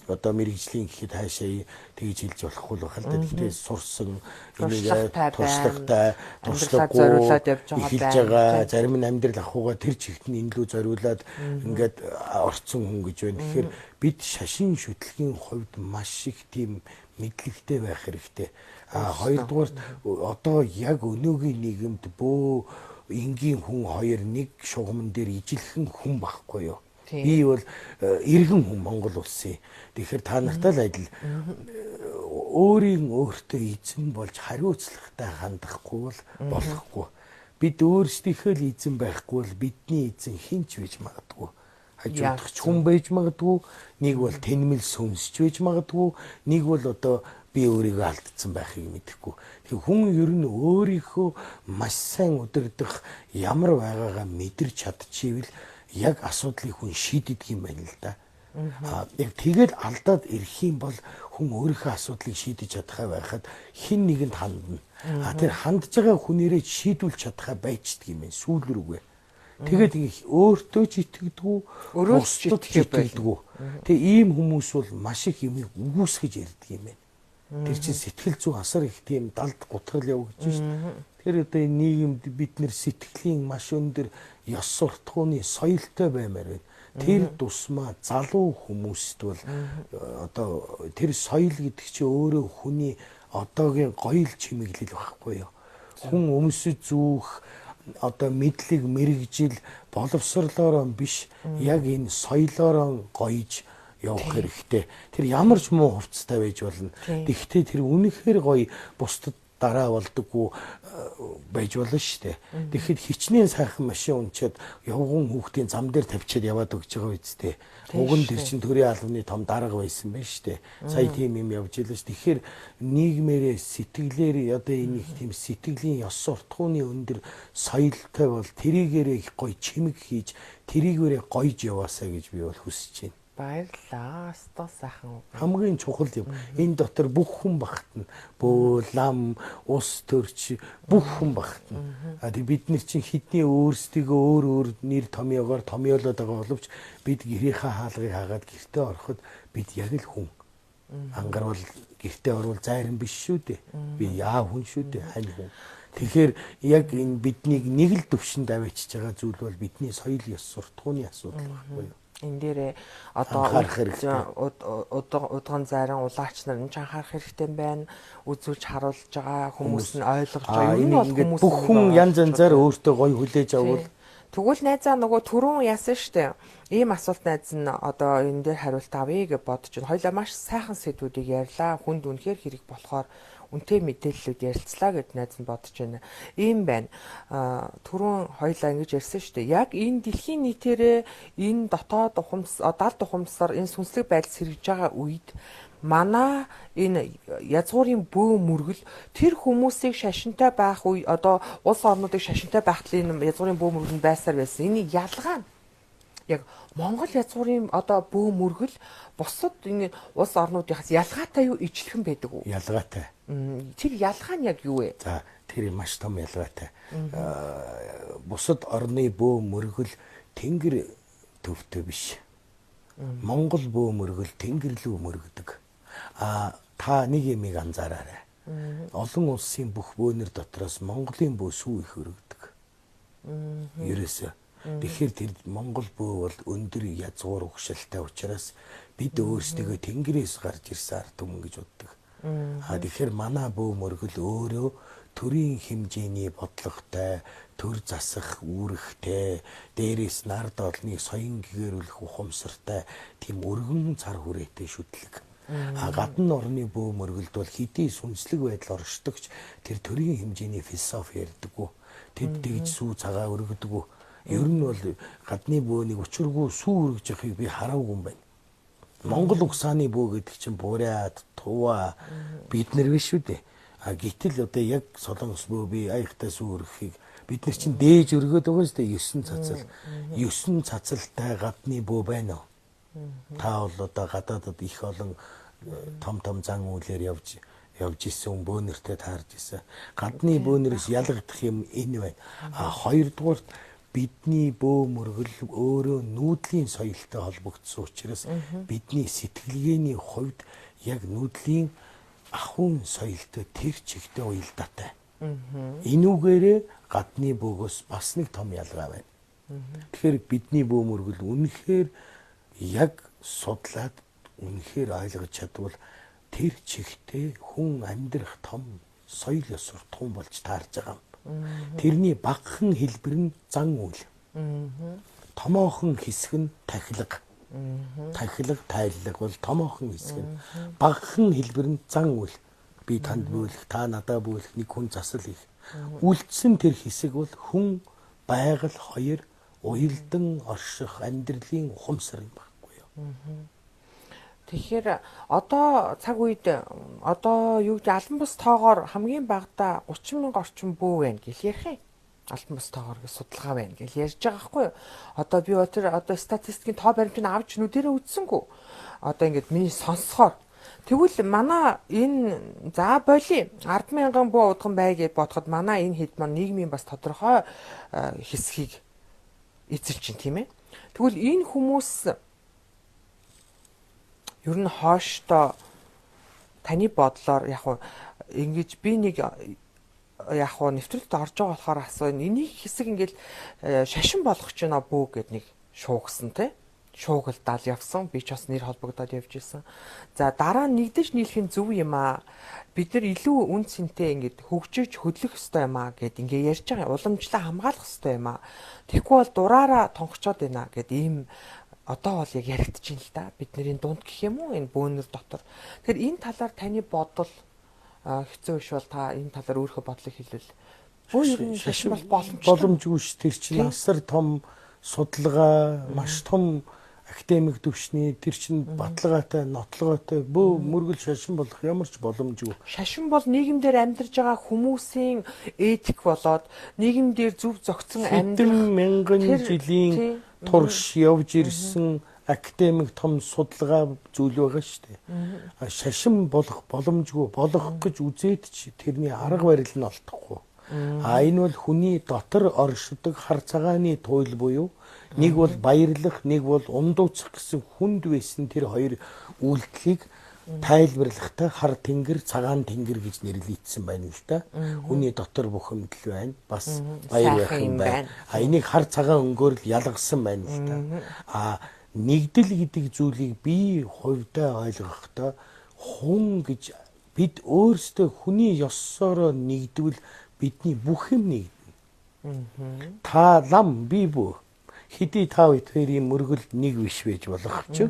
одоо мэрэгжлийн гэхэд хаашаа тэгж хэлж болохгүй л байх л да. Гэхдээ сурсан энийг туршлагатай туршлагагүй зориулаад явж байгаа хэлж байгаа зарим нь амьдрал ахуйгаа тэр чигт нь энэ лүү зориулаад ингээд орцсон хүн гэж байна. Тэгэхээр бид шашин шүтлгийн хувьд маш их тийм мэдлэгтэй байх хэрэгтэй. А хоёрдугаар одоо яг өнөөгийн нийгэмд бөө энгийн хүн хоёр нэг шугамн дээр ижилхэн хүн байхгүй юу? Би бол иргэн хүн Монгол улсын. Тэгэхээр та нартай л адил өөрийн өөртөө эзэн болж хариуцлагатай хандахгүй бол болохгүй. Бид өөрсдийнхөө л эзэн байхгүй бол бидний эзэн хэн ч байж магадгүй. Хажуудах хүн байж магадгүй, нэг бол тэнмэл сүнсч байж магадгүй, нэг бол одоо би өөрийгөө алдсан байхыг мэдэхгүй. Тэгэхээр хүн ер нь өөрийнхөө маш сайн удирдах ямар байгаагаа мэдэрч чадчихвэл яг асуудлыг хүн шийддэг юм байна л да. А яг тэгэл алдаад ирэх юм бол хүн өөрийнхөө асуудлыг шийдэж чадхаа байхад хэн нэгэнд хандна. А тэр хандж байгаа хүнээрээ шийдүүлж чадхаа байчдаг юм байна сүүл рүүгээ. Тэгээд ингэ өөртөө ч итгэдэггүй, бусдад ч итгэдэггүй. Тэгээ ийм хүмүүс бол маш их юмыг үгүйсгэж ярьдаг юм байна. Тэр чинь сэтгэл зүйн асар их тийм далд гутгал явагдаж шин. Тэгэхээр одоо энэ нийгэмд бид нэр сэтгэлийн маш өндөр ёс суртахууны соёлтой баймаар байна. Тэр тусмаа залуу хүмүүст бол одоо тэр соёл гэдэг чинь өөрөө хүний одоогийн гоёл чимэглэл байхгүй юу? Хүн өмсөж зүүх одоо мэдлэг мэрэгжил боловсрлоороо биш яг энэ соёлоороо гоёж явах хэрэгтэй. Тэр ямар ч муу хувцастай байж болно. Тэгэхдээ тэр үнэхээр гоё бусдад дараа болдоггүй байж болно шүү дээ. Тэгэхэд хичнээн сайхан машин унчаад явган хүүхдийн зам дээр тавьчаад яваад өгч байгаа үсттэй. Уг нь тэр чинь төрийн албаны том дарга байсан байх шүү дээ. Сая тийм юм явж илээ ш. Тэгэхээр нийгмээрээ сэтгэлээр одоо энэ их тийм сэтгэлийн ёс суртахууны өндөр соёлтой бол тэрийгээрээ их гоё чимэг хийж тэрийгээрээ гоёж яваасаа гэж би бол хүсэж байна. Баярлалаа. Өстой сайхан үг. Хамгийн чухал юм. Энэ дотор бүх хүн багтана. Бөө, лам, ус төрч бүх хүн багтана. А тэг бид нар чинь хэдний өөрсдийгөө өөр өөр нэр томьёогоор томьёолоод байгаа боловч бид гэрийнхээ хаалгыг хаагаад гэртээ ороход бид яг л хүн. Ангарвал гэртээ орвол зайран биш шүү дээ. Би яа хүн шүү дээ, хань хүн. Тэгэхээр яг энэ биднийг нэг л төвшөнд авчиж байгаа зүйл бол бидний соёл ёс суртахууны асуудал байхгүй юу? Энэ дээрээ одоо удган зайран улаач нар энэ ч анхаарах хэрэгтэй байна. Үзүүлж харуулж байгаа хүмүүс нь ойлгож байгаа. Ер нь бол хүмүүс бүх хүн янз янзаар өөртөө гоё хүлээж авал. Тэгвэл найзаа нөгөө түрүүн яасан штэ. Ийм асуулт найз нь одоо энэ дээр хариулт авъя гэж бодож байна. Хоёлаа маш сайхан сэдвүүдийг ярьлаа. Хүнд үнэхээр хэрэг болохоор үнэтэй мэдээллүүд ярилцлаа гэд найз нь бодож байна. Ийм байна. Түрүүн хоёлаа ингэж ярьсан шүү дээ. Яг энэ дэлхийн нийтээрээ энэ дотоод ухамс, далд ухамсар энэ сүнслэг байдал сэргэж байгаа үед манай энэ язгуурын бөө мөргөл тэр хүмүүсийг шашинтай байх үе одоо улс орнуудыг шашинтай байхад энэ язгуурын бөө мөргөл нь байсаар байсан. Энэ ялгаа нь яг Монгол язгуурын одоо бөө мөргөл бусад энэ улс орнуудынхаас ялгаатай юу ижилхэн байдаг уу? Ялгаатай. Тэр ялгаа нь яг юу вэ? За тэр маш том ялгаатай. Бусад орны бөө мөргөл тэнгэр төвтэй биш. Монгол бөө мөргөл тэнгэр лүү мөргөдөг. А та нэг юмыг анзаараарай. Олон улсын бүх бөөнөр дотроос Монголын бөө сүү их өргөдөг. Ерөөсөө. Тэгэхээр тэр Монгол бөө бол өндөр язгуур угшилтай учраас бид өөрсдийгөө тэнгэрээс гарч ирсэн ард түмэн гэж боддог. А тэгэхээр манай бөө мөргөл өөрөө төрийн хэмжээний бодлоготой, төр засах үүрэгтэй, дээрээс нард олныг соён гэгэрүүлэх ухамсартай тийм өргөн цар хүрээтэй шүтлэг. А гадна орны бөө мөргөлд бол хэдий сүнслэг байдал оршдогч тэр төрийн хэмжээний философи ярьдаггүй. Тэд тэгж сүү цагаа өргөдөггүй. Ер нь бол гадны бөөнийг учиргүй сүү өргөж явахыг би хараагүй юм байна. Монгол угсааны бөө гэдэг чинь Бурят, Тува бид нар биш үү дээ. А гэтэл одоо яг Солонгос бөө би аяхтай сүү өргөхийг бид нар чинь дээж өргөөд байгаа шүү дээ. 9 цацал. 9 цацалтай гадны бөө байна уу? Та бол одоо гадаадад их олон том том зан үйлээр явж исэн, бөөнөртэй таарж исэн. Гадны бөөнөрөөс ялгагдах юм энэ байна. А хоёрдугаарт бидний бөө мөргөл өөрөө нүүдлийн соёлтой холбогдсон учраас бидний сэтгэлгээний хувьд яг нүүдлийн ахуйн соёлтой тэр чигтээ уялдаатай. Энүүгээрээ гадны бөөгөөс бас нэг том ялгаа байна. Тэгэхээр бидний бөө мөргөл үнэхээр яг судлаад үнэхээр ойлгож чадвал тэр чигтээ хүн амьдрах том соёл ёс суртахуун болж таарж байгаа юм. Тэрний багахан хэлбэр нь зан үйл. Томоохон хэсэг нь тахилга. Тахилга, тайллага бол томоохон хэсэг нь. Багахан хэлбэр нь зан үйл. Би танд бөөлөх, та надаа бөөлөх, нэг хүн засал их. Үлдсэн тэр хэсэг бол хүн, байгаль хоёр уялдан орших амьдралын ухамсар юм байхгүй юу? Тэгэхээр одоо цаг үед одоо юу гэдэг албан бус тоогоор хамгийн багадаа 30 мянга орчим бөө байна гэж ярих юм. Албан бус тоогоор гэж судалгаа байна гэж ярьж байгаа байхгүй юу? Одоо би тэр одоо статистикийн тоо баримтыг авч нүдэрээ үзсэнгүү. Одоо ингээд миний сонсохоор тэгвэл манай энэ за боли 10 мянган бөө удган бай гэж бодоход манай энэ хэд маань нийгмийн бас тодорхой хэсгийг эзэлж чинь тийм ээ. Тэгвэл энэ хүмүүс ер нь хойштоо таны бодлоор яг уу ингэж би нэг яг уу нэвтрүүлэлт орж байгаа болохоор асуу энийг хэсэг ингээл шашин болгох ч байна бүү гэд нэг шуугсан те шуугалдаал явсан, би ч бас нэр холбогдоод явж исэн. За дараа нь нэгдэж нийлэх нь зөв юм аа. Бид нар илүү үн цэнтэй ингээд хөгжиж хөдлөх ёстой юм аа гэд ингээ ярьж байгаа. Уламжлаа хамгаалах ёстой юм аа. Тэгэхгүй бол дураараа тонгочоод байна гэд ийм одоо бол яг яригдчихээн л да. Бидний дунд гэх юм уу энэ бөөнөр дотор. Тэгэхээр энэ талаар таны бодол хэцүү биш бол та энэ талаар өөрийнхөө бодлыг хэлвэл бөө ер нь шашин бол боломжгүй ш. Тэр чинь асар том судалгаа, маш том академик түвшний тэр чинь баталгаатай, нотлогоотой бөө мөргөл шашин болох ямар ч боломжгүй. Шашин бол нийгэмдэр амьдарч байгаа хүмүүсийн этик болоод нийгэмдэр зөв зохицон амьдрах мянган жилийн турш явж ирсэн академик том судалгаа зүйл байгаа шүү дээ. Шашин болох боломжгүй, болох гэж үзээд ч тэрний арга барил нь олдохгүй. А энэ бол хүний дотор оршдог хар цагааны туйл буюу нэг бол баярлах, нэг бол ундууцах гэсэн хүнд байсан тэр хоёр үйлдэлийг тайлбарлахдаа хар тэнгэр, цагаан тэнгэр гэж нэрлэгдсэн байна л да. Хүний дотор бухимдал байна, бас баяр байх юм байна. А энийг хар цагаан өнгөөр л ялгасан байна л да. А нэгдэл гэдэг зүйлийг би хувьдаа ойлгохдоо хүн гэж бид өөрсдөө хүний ёсоороо нэгдвэл бидний бүх юм нэгдэнэ. Та лам, би бүү. Хэдий та бид хоёрын мөргөл нэг биш байж болох ч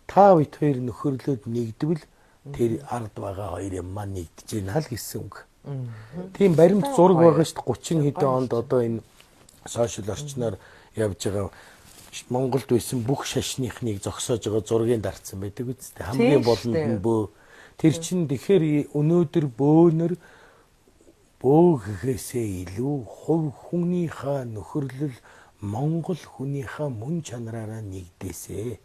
та бид хоёр нөхөрлөөд нэгдвэл тэр ард байгаа хоёр юм маань нэгдэж байна л гэсэн үг. Тийм баримт зураг байгаа шүү дээ. 30 хэдэн онд одоо энэ сошиал орчноор явж байгаа Монголд байсан бүх шашныхныг зогсоож байгаа зургийг дарцсан байдаг үстэй. Хамгийн болонд нь бөө. Тэр чинь тэгэхээр өнөөдөр бөөнөр бөө гэхээсээ илүү хувь хүнийхээ нөхөрлөл Монгол хүнийхээ мөн чанараараа нэгдээсээ.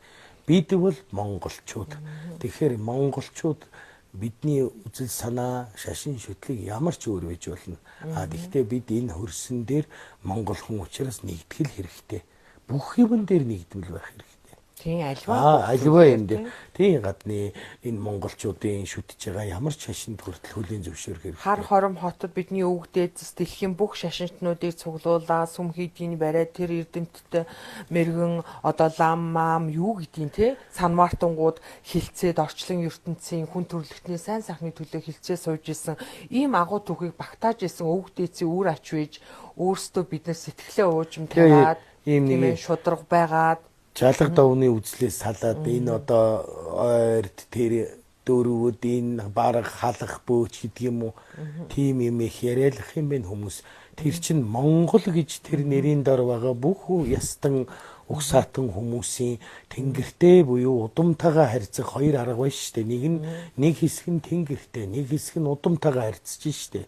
Бид бол монголчууд. Тэгэхээр монголчууд бидний үзэл санаа, шашин шүтлэг ямар ч өөр байж болно. А тэгвэл бид энэ хөрсөн дээр монгол хүн учраас нэгтгэл хэрэгтэй. Бүх юмн дээр нэгдвэл байх хэрэгтэй. Тийм альва. Альва юм дээр. Тийм гадны энэ монголчуудын шүтэж байгаа ямар ч шашинд хүртэл хөлийн зөвшөөрөх хэрэгтэй. Хар хором хотод бидний өвөг дээдэс дэлхийн бүх шашинтнуудыг цуглуулаа, сүм хийдгийг бариад тэр эрдэмтдтэй мэрэгэн одоо лам маам юу гэдгийг те санваартангууд хилцээд орчлон ертөнцийн хүн төрөлхтний сайн сайхны төлөө хилцээ сууж исэн ийм агуу түүхийг багтааж исэн өвөг дээдсийн үр ач вэж өөрсдөө бид нар сэтгэлээ уужим тавиад ийм нэг шударга байгаад Жалга давны үзлээс салаад энэ одоо ойрт тэр дөрвүүд энэ бараг халах бөөч гэдэг юм уу, тийм юм их яриалах юм байна хүмүүс. Тэр чинь Монгол гэж тэр нэрийн дор байгаа бүх ястан угсаатан хүмүүсийн тэнгэртэй буюу удамтайгаа харьцах хоёр арга байна шүү дээ. Нэг нь нэг хэсэг нь тэнгэртэй, нэг хэсэг нь удамтайгаа харьцаж шүү дээ.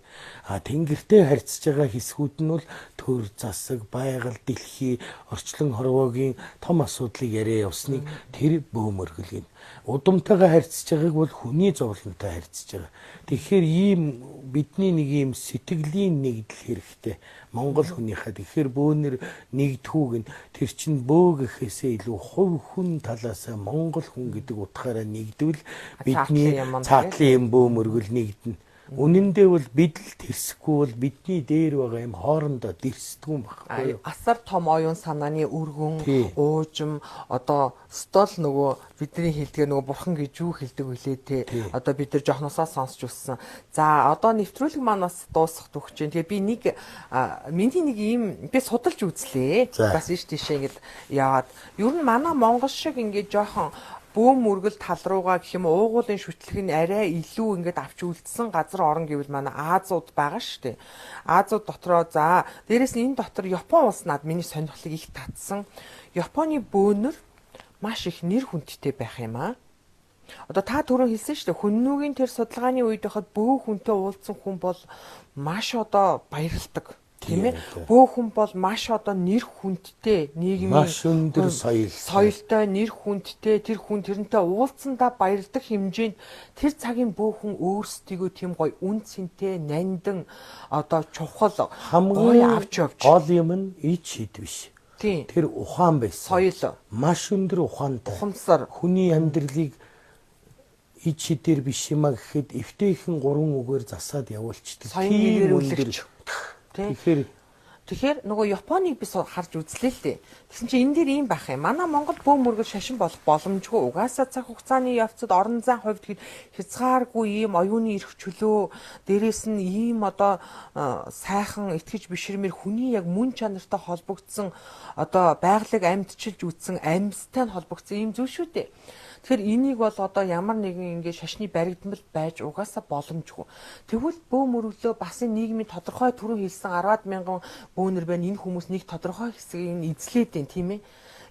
А тэнгэртэй харьцаж байгаа хэсгүүд нь бол төр засаг, байгаль, дэлхий, орчлон хорвоогийн том асуудлыг яриа явсныг тэр бөөмөргөл гин. Удамтайгаа харьцаж байгааг бол хүний зовлонтой харьцаж байгаа. Тэгэхээр ийм бидний нэг ийм сэтгэлийн нэгдэл хэрэгтэй. Монгол хүнийхээ. Тэгэхээр бөөнөр нэгдхүү гин тэр чинь бөө гэхээсээ илүү хувь хүн талаасаа монгол хүн гэдэг утгаараа нэгдвэл бидний цаатлын юм бөө мөргөл нэгдэнэ. Үнэн дээр бол бид л тэрсэхгүй бол бидний дээр байгаа юм хоорондоо дэрсдэг юм багхгүй юу? Асар том оюун санааны өргөн, уужим одоо стол нөгөө бидний хэлдгээр нөгөө бурхан гэж юу хэлдэг вүлээ те. Одоо бид нар жохносоо сонсч өссөн. За одоо нэвтрүүлэг маань бас дуусах түүх чинь. Тэгээ би нэг миний нэг ийм би судалж үзлээ. Бас ийш тийшээ ингэж яваад ер нь манай Монгол шиг ингэж жоохон бөөм мөргөл тал руугаа гэх юм уугуулын шүтлэг нь арай илүү ингээд авч үлдсэн газар орон гэвэл манай Азууд байгаа шүү дээ. Азууд дотроо за дээрэс нь энэ дотор Япон улс над миний сонирхлыг их татсан. Японы бөөнөр маш их нэр хүндтэй байх юм аа. Одоо та түрүү хэлсэн шүү дээ. Хүннүүгийн тэр судалгааны үед байхад бөө хүнтэй уулзсан хүн бол маш одоо баярлдаг. Тийм ээ. Бөө хүн бол маш одоо нэр хүндтэй нийгмийн маш өндөр соёлтой нэр хүндтэй тэр хүн тэрнтэй уулзсандаа баярлдаг хэмжээнд тэр цагийн бөө хүн өөрсдийгөө тийм гоё үн цэнтэй нандин одоо чухал хамгийн авч явж гол юм нь ич хид биш. Тийм. Тэр ухаан байсан. Соёл. Маш өндөр ухаантай. Ухамсар. Хүний амьдралыг ич хидээр биш юма гэхэд эвтэйхэн гурван үгээр засаад явуулчдаг. Тийм өндөр. Тэгэхээр нөгөө Японыг би харж үзлээ л дээ. Тэгсэн чинь энэ дээр ийм байх юм. Манай Монгол бөө мөргөл шашин болох боломжгүй. Угаасаа цаг хугацааны явцад орон зайн хувьд хязгааргүй ийм оюуны эрх чөлөө, дээрэс нь ийм одоо сайхан итгэж бишрмээр хүний яг мөн чанартай холбогдсон одоо байгалыг амьдчилж үтсэн амьстай нь холбогдсон ийм зүйл шүү дээ. Тэгэхээр энийг бол одоо ямар нэгэн ингээд шашны баригдмал байж угаасаа боломжгүй. Тэгвэл бөө мөрөглөө бас энэ нийгмийн тодорхой түрүү хэлсэн 10,000 бөөнөр байна. Энэ хүмүүс нэг тодорхой хэсгийг нь эзлээд байна, тийм ээ.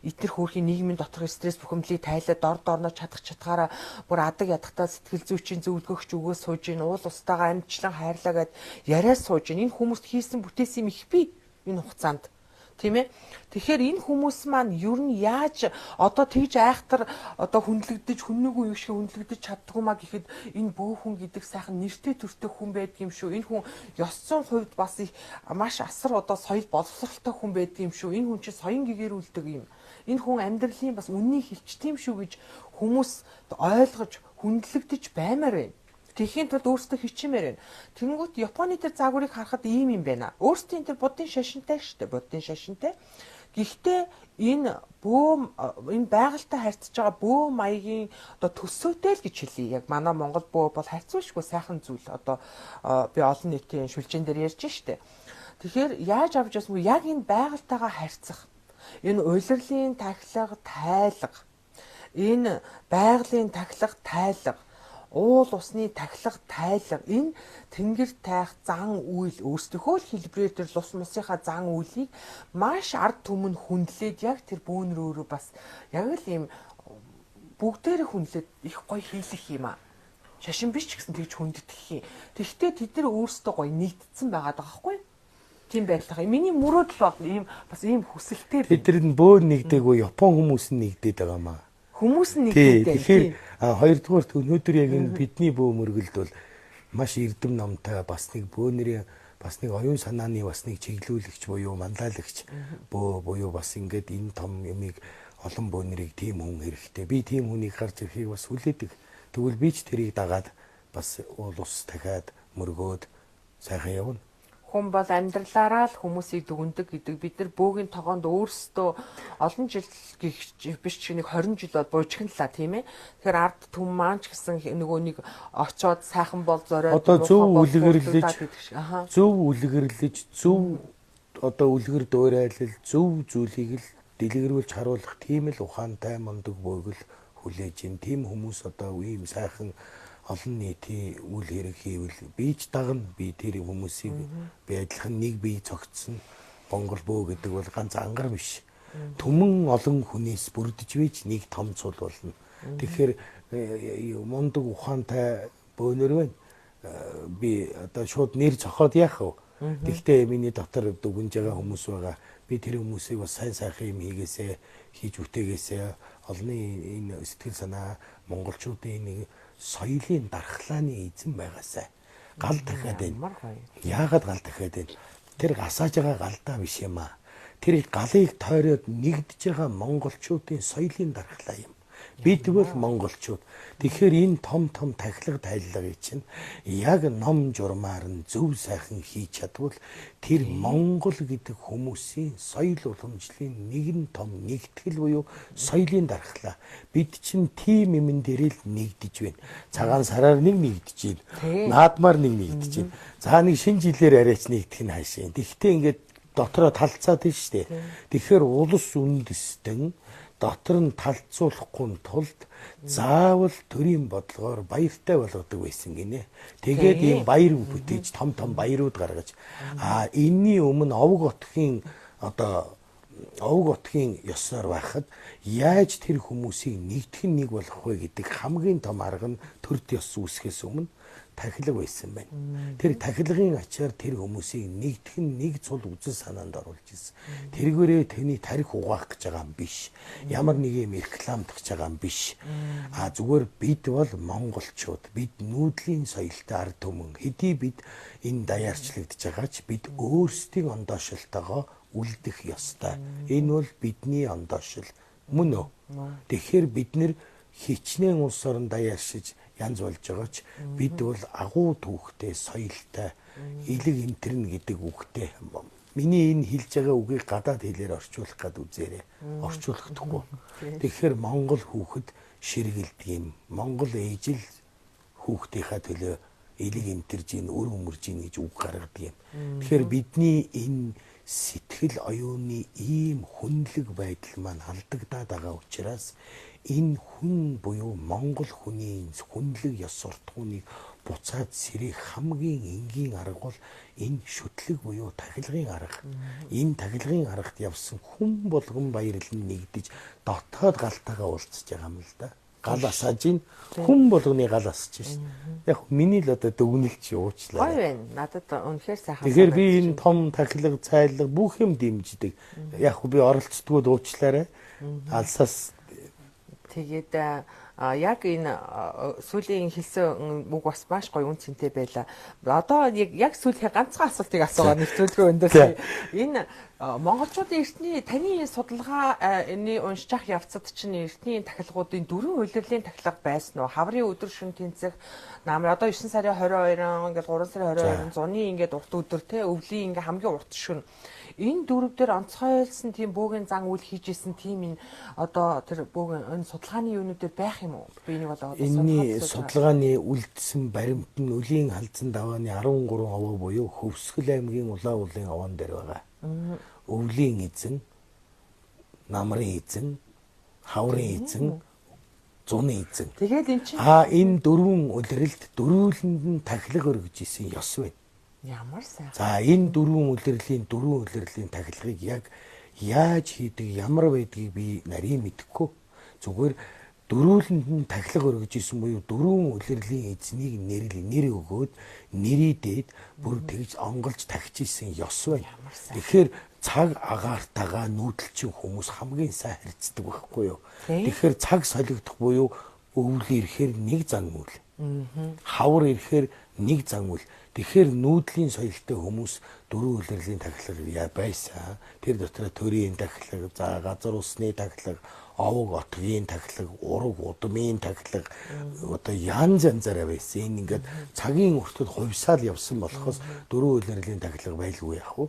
Эднэр хөөрхийн нийгмийн доторх стресс бухимдлыг тайлаад дор дорноо чадах чадгаараа бүр адаг ядахтаа сэтгэл зүйчийн зөвлөгөөгч өгөө сууж ийн, уул устайгаа амжилтлан хайрлаа гэд яриа сууж ийн. Энэ хүмүүст хийсэн бүтээсэн юм их бий энэ хугацаанд. Тийм ээ. Тэгэхээр энэ хүмүүс маань ер нь яаж одоо тэгж айхтар одоо хүндлэгдэж хүннүүгүй юм шиг хүндлэгдэж чаддгүй маа гэхэд энэ бөө хүн гэдэг сайхан нэртэй төртэй хүн байдаг юм шүү. Энэ хүн ёс зүйн хувьд бас их маш асар одоо соёл боловсралтай хүн байдаг юм шүү. Энэ хүн чинь соён гэгэрүүлдэг юм. Энэ хүн амьдралын бас үннийг хэлчихдээ юм шүү гэж хүмүүс ойлгож хүндлэгдэж баймаар байна. Тэхийн тулд өөрсдөө хичээмээр байна. Тэнгүүт Японы тэр загварыг харахад ийм юм байна. Өөрсдийн тэр буддын шашинтай шүү дээ. Буддын шашинтай. Гэхдээ энэ бөө энэ байгальтай харьцаж байгаа бөө маягийн одоо төсөөтэй л гэж хэлье. Яг манай Монгол бөө бол харьцуулшгүй сайхан зүйл. Одоо би олон нийтийн шүлжээн дээр ярьж штэ. Тэгэхээр яаж авч явсан бэ? Яг энэ байгальтайгаа харьцах. Энэ улирлын тахилга, тайлга. Энэ байгалийн тахилга, тайлга. Уул усны тахилга, тайлга, энэ тэнгэр тайх зан үйл өөрсдийнхөө л хэлбэрээр тэр лус мусынхаа зан үйлийг маш ард түмэн хүндлээд яг тэр бөөнөр өөрөө бас яг л ийм бүгдээрээ хүндлээд их гоё хийлэх юм аа. Шашин биш ч гэсэн тэгж хүндэтгэх юм. Тэгэхдээ тэд нар өөрсдөө гоё нэгдсэн байгаа байхгүй юу? Тийм байдлаа. Миний мөрөөдөл бол ийм бас ийм хүсэлтэй. Тэд нар нь бөөн нэгдээгүй Япон хүмүүс нь нэгдээд байгаа маа. Хүмүүс нь нэгдээд. Тэгэхээр хоёрдугаарт өнөөдөр яг энэ бидний бөө мөргөлд бол маш эрдэм номтой бас нэг бөөнөрийн бас нэг оюун санааны бас нэг чиглүүлэгч буюу манлайлагч бөө буюу бас ингээд энэ том юмыг Олон бөөнөрийг тийм хүн хэрэгтэй. Би тийм хүнийг гарч ирэхийг бас хүлээдэг. Тэгвэл би ч тэрийг дагаад бас уул ус дахиад мөргөөд сайхан явна. Хүн бол амьдралаараа л хүмүүсийг дүгнэдэг гэдэг. Бид нар бөөгийн тогоонд өөрсдөө олон жил гих биш ч нэг 20 жил бол буужигналаа, тийм ээ. Тэгэхээр ард түмэн маань ч гэсэн нөгөө нэг очоод сайхан бол зориод одоо зөв үлгэрлэж, зөв үлгэрлэж, зөв одоо үлгэр дуурайлал, зөв зүйлийг л дэлгэрүүлж харуулах тийм л ухаантай мундаг бөөгөл хүлээж ин. Тийм хүмүүс одоо ийм сайхан олон нийтийн үйл хэрэг хийвэл би ч дагна. Би тэр хүмүүсийг би адилхан нэг бие цогцсон Монгол бөө гэдэг бол ганц ангар биш. Түмэн олон хүнээс бүрдэж бийж нэг том цул болно. Тэгэхээр мундаг ухаантай бөөнөр байна. Би одоо шууд нэр цохоод яах вэ? Тэгтээ миний дотор дүгнж байгаа хүмүүс байгаа. Би тэр хүмүүсийг бас сайн сайхан юм хийгээсээ, хийж бүтээгээсээ, олонний энэ сэтгэл санаа монголчуудын нэг соёлын дархлааны эзэн байгаасай. Гал дахиад байна. Яагаад гал дахиад байна? Тэр гасааж байгаа галдаа биш юм аа. Тэр галыг тойроод нэгдэж байгаа монголчуудын соёлын дархлаа юм. Бид бол монголчууд. Тэгэхээр энэ том том тахилга тайллагыг чинь яг ном журмаар нь зөв сайхан хийж чадвал тэр монгол гэдэг хүмүүсийн соёл уламжлалын нэгэн том нэгтгэл буюу соёлын дархлаа. Бид чинь тийм юмн дээр л нэгдэж байна. Цагаан сараар нэг нэгдэж байна. Наадмаар нэг нэгдэж байна. За нэг шинэ жилээр арайч нэгдэх нь хаашаа. Тэгтээ ингээд дотроо талцаад байна шүү дээ. Тэгэхээр улс үндэстэн дотор нь талцуулахгүй тулд заавал төрийн бодлогоор баяртай болгодог байсан гинэ. Тэгээд ийм баяр бүтээж том том баярууд гаргаж, а энэний өмнө овог отгийн одоо овог отгийн ёсоор байхад яаж тэр хүмүүсийг нэгдэх нь нэг болох вэ гэдэг хамгийн том арга нь төрд ёс үүсгэхээс өмнө тахилга байсан байна. Тэр тахилгын ачаар тэр хүмүүсийг нэгдэх нь нэг цул үзэл санаанд оруулж ирсэн. Тэргээрээ тэрний тарих угаах гэж байгаа юм биш. Ямар нэг юм рекламдах гэж байгаа юм биш. А зүгээр бид бол монголчууд, бид нүүдлийн соёлтой ард түмэн. Хэдий бид энэ даяарчлагдж байгаа ч бид өөрсдийн ондоошилтойгоо үлдэх ёстой. Энэ бол бидний ондоошил мөн үү? Тэгэхээр бид нэр хичнээн улс орон даяаршиж янз болж байгаа ч бид бол агуу түүхтэй, соёлтой, элэг энтернэ гэдэг үгтэй. Миний энэ хэлж байгаа үгийг гадаад хэлээр орчуулах гээд үзээрэй. Орчуулахдаггүй. Тэгэхээр монгол хүүхэд ширгэлдэг юм. Монгол ээж л хүүхдийнхаа төлөө элэг энтерж ийн, өр өмөрж ийн гэж үг гаргадаг юм. Тэгэхээр бидний энэ сэтгэл оюуны ийм хүнлэг байдал маань алдагдаад байгаа учраас энэ хүн буюу монгол хүний хүнлэг ёс суртахууныг буцаад сэрэх хамгийн энгийн арга бол энэ шүтлэг буюу тахилгын арга. Энэ тахилгын аргад явсан хүн болгон баярлан нэгдэж дотоод галтайгаа уулзж байгаа юм л да. Гал асааж ин хүн болгоны гал асаж шин. Яг миний л одоо дүгнэлт уучлаа. Гоё байна. Надад үнэхээр сайхан. Тэгэхээр би энэ том тахилга, цайлга бүх юм дэмждэг. Яг би оролцдгоо уучлаарай. Алсаас тэгээд яг энэ сүүлийн хэлсэн үг бас маш гоё үн цэнтэй байлаа. Одоо яг сүүлийн ганцхан асуултыг асуугаа нэвтрүүлгээ өндөрлөе. Энэ монголчуудын эртний таны судалгааны уншчих явцад чинь эртний тахилгуудын дөрвөн улирлын тахилга байсан уу? Хаврын өдөр шөнө тэнцэх намар одоо 9 сарын 22, ингээд 3 сарын 22, зуны ингээд урт өдөр те өвлийн ингээд хамгийн урт шөнө. Энэ дөрөв дээр онцгойлсон тийм бөөгийн зан үйл хийж исэн тийм энэ одоо тэр бөөгийн энэ судалгааны юунууд дээр байх юм уу? Би энийг бол одоо энэний судалгааны үлдсэн баримт нь Үлийн халдсан давааны 13 овоо буюу Хөвсгөл аймгийн Улаан уулын овоон дээр байгаа. Өвлийн эзэн, намрын эзэн, хаврын эзэн, зуны эзэн. Тэгээд эн чинь энэ дөрвөн улиралд дөрвөлөнд нь тахилга өргөж исэн ёс байна. Ямар сайхан. За энэ дөрвөн улирлын тахилгыг яг яаж хийдэг, ямар байдгийг би нарийн мэдэхгүй. Зүгээр дөрвөлөнд нь тахилга өргөж исэн буюу дөрвөн улирлын эзнийг нэр өгөөд нэрийдээд бүр тэгж онголж тахиж исэн ёс байна. Тэгэхээр цаг агаартайгаа нүүдэлчин хүмүүс хамгийн сайн харьцдаг байхгүй юу? Тэгэхээр цаг солигдох буюу өвөл ирэхээр нэг зан үйл. Хавар ирэхээр Нэг зан үйл. Тэгэхээр нүүдлийн соёлтой хүмүүс дөрвөн улирлын тахилга байсан. Тэр дотроо төрийн тахилга, за газар усны тахилга, овог отгийн тахилга, ураг удмын тахилга одоо янз янзаараа байсан. Энэ ингээд цагийн өртөд хувьсаал явсан болохоос дөрвөн улирлын тахилга байлгүй яах вэ?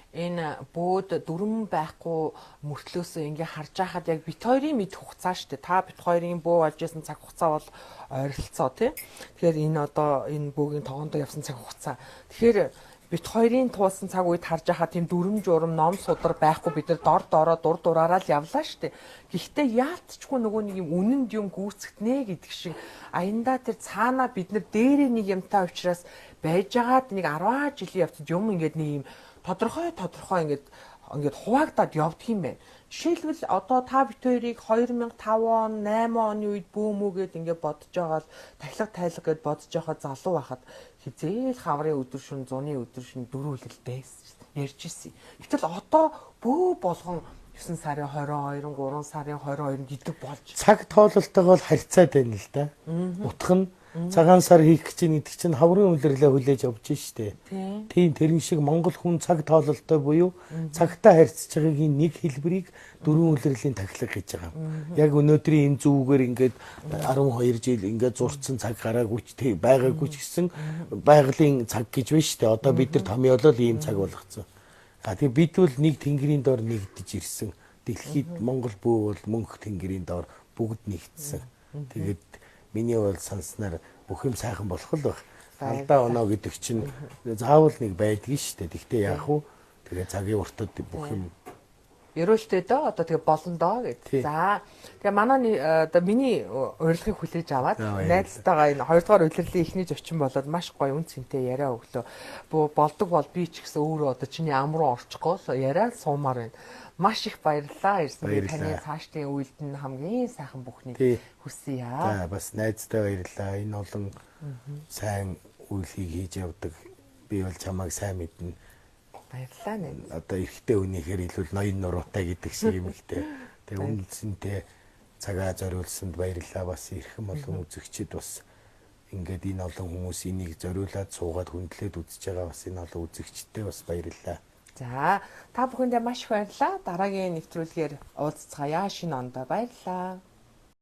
Энэ бөөд дүрм байхгүй мөртлөөсөө ингээ харж байхад яг бит хоёрын мэд хугацаа шүү дээ. Та бит хоёрын бөө болж исэн цаг хугацаа бол ойролцоо тий. Тэгэхээр энэ одоо энэ бөөгийн тогоондоо явсан цаг хугацаа. Тэгэхээр бит хоёрын туулсан цаг үед харж байхад тийм дүрм журам ном судар байхгүй, бид нар дор дороо дур дураараа л явлаа шүү дээ. Гэхдээ яалтчгүй нөгөө нэг юм үнэнд юм гүйцэгднэ гэдэг шиг аяндаа тэр цаанаа бид нар дээрээ нэг юмтай учраас байжгаад нэг 10 жилийн явцад юм ингээд нэг юм тодорхой тодорхой ингээд хуваагдаад явдг юм байна. Жишээлбэл, одоо та бит хоёрыг 2005 он, 8 оны үед бөөмүүгээд ингээд бодож байгаа л тахилга тайлга гэд бодож байгаа залуу байхад хизээл хаврын өдөр шөнө, зуны өдөр шөнө дөрвөлөл байсан ярьж ирсэн. Гэтэл одоо бөө болгон 9 сарын 22, 3 сарын 22 гэдэг болж цаг тоололтойгоо л харьцаад байна л да. Утга нь цагаан сар хийх гэж гэдэг чинь хаврын улирлаа хүлээж авч штэ. Тийм, тэрэн шиг монгол хүн цаг тоололтой буюу цагтаа харьцаж байгаагийн нэг хэлбэрийг дөрвөн улирлын тахилга гэж байгаа. Яг өнөөдрийн энэ зүгээр ингээд 12 жил ингээд зурцсан цаг гараагүй ч байгаагүй ч гэсэн байгалийн цаг гэж байна штэ. Одоо бид нар томьёолол ийм цаг болгоцсон. А тэгээ бид бол нэг тэнгэрийн доор нэгдэж ирсэн. Дэлхийд Монгол бүү бол мөнх тэнгэрийн доор бүгд нэгдсэн. Тэгээд миний бол санснаар бүх юм сайхан болох л байх. Алдаа оноо гэдэг чинь заавал нэг байдгийн шүү дээ. Тэгтээ яах вэ? Тэгээ цагийн уртад бүх юм ерөөлтэй дөө, одоо тэгээ болно доо гэд. За, тэгээ манай одоо миний урилгыг хүлээж аваад найзтайгаа энэ 2 дугаар улирлын эхний зочин болоод маш гоё үн цэнтэй яриа өглөө. Болдог бол би ч гэсэн өөрөө одоо чиний ам руу орчихгоо яриа суумаар байна. Маш их баярлалаа ирсэн. Таны цаашдын үйлд нь хамгийн сайхан бүхнийг хүсье. За, бас найзтай баярлалаа. Энэ олон сайн үйлийг хийж явдаг. Би бол чамайг сайн мэднэ. Баярлалаа найз. Одоо эрэгтэй хүнийхээр илүү ноён нуруутай гэдэг шиг юм ихтэй. Тэгээ үнэлсэнтэй цагаа зориулсанд баярлалаа. Бас эрхэм олон үзэгчид бас ингээд энэ олон хүмүүс энийг зориулаад суугаад хүндлээд үзэж байгаа, бас энэ олон үзэгчдэд бас баярлалаа. За, та бүхэндээ маш их баярлалаа. Дараагийн нэвтрүүлгээр уулзцаая. Шинэ ондоо баярлалаа.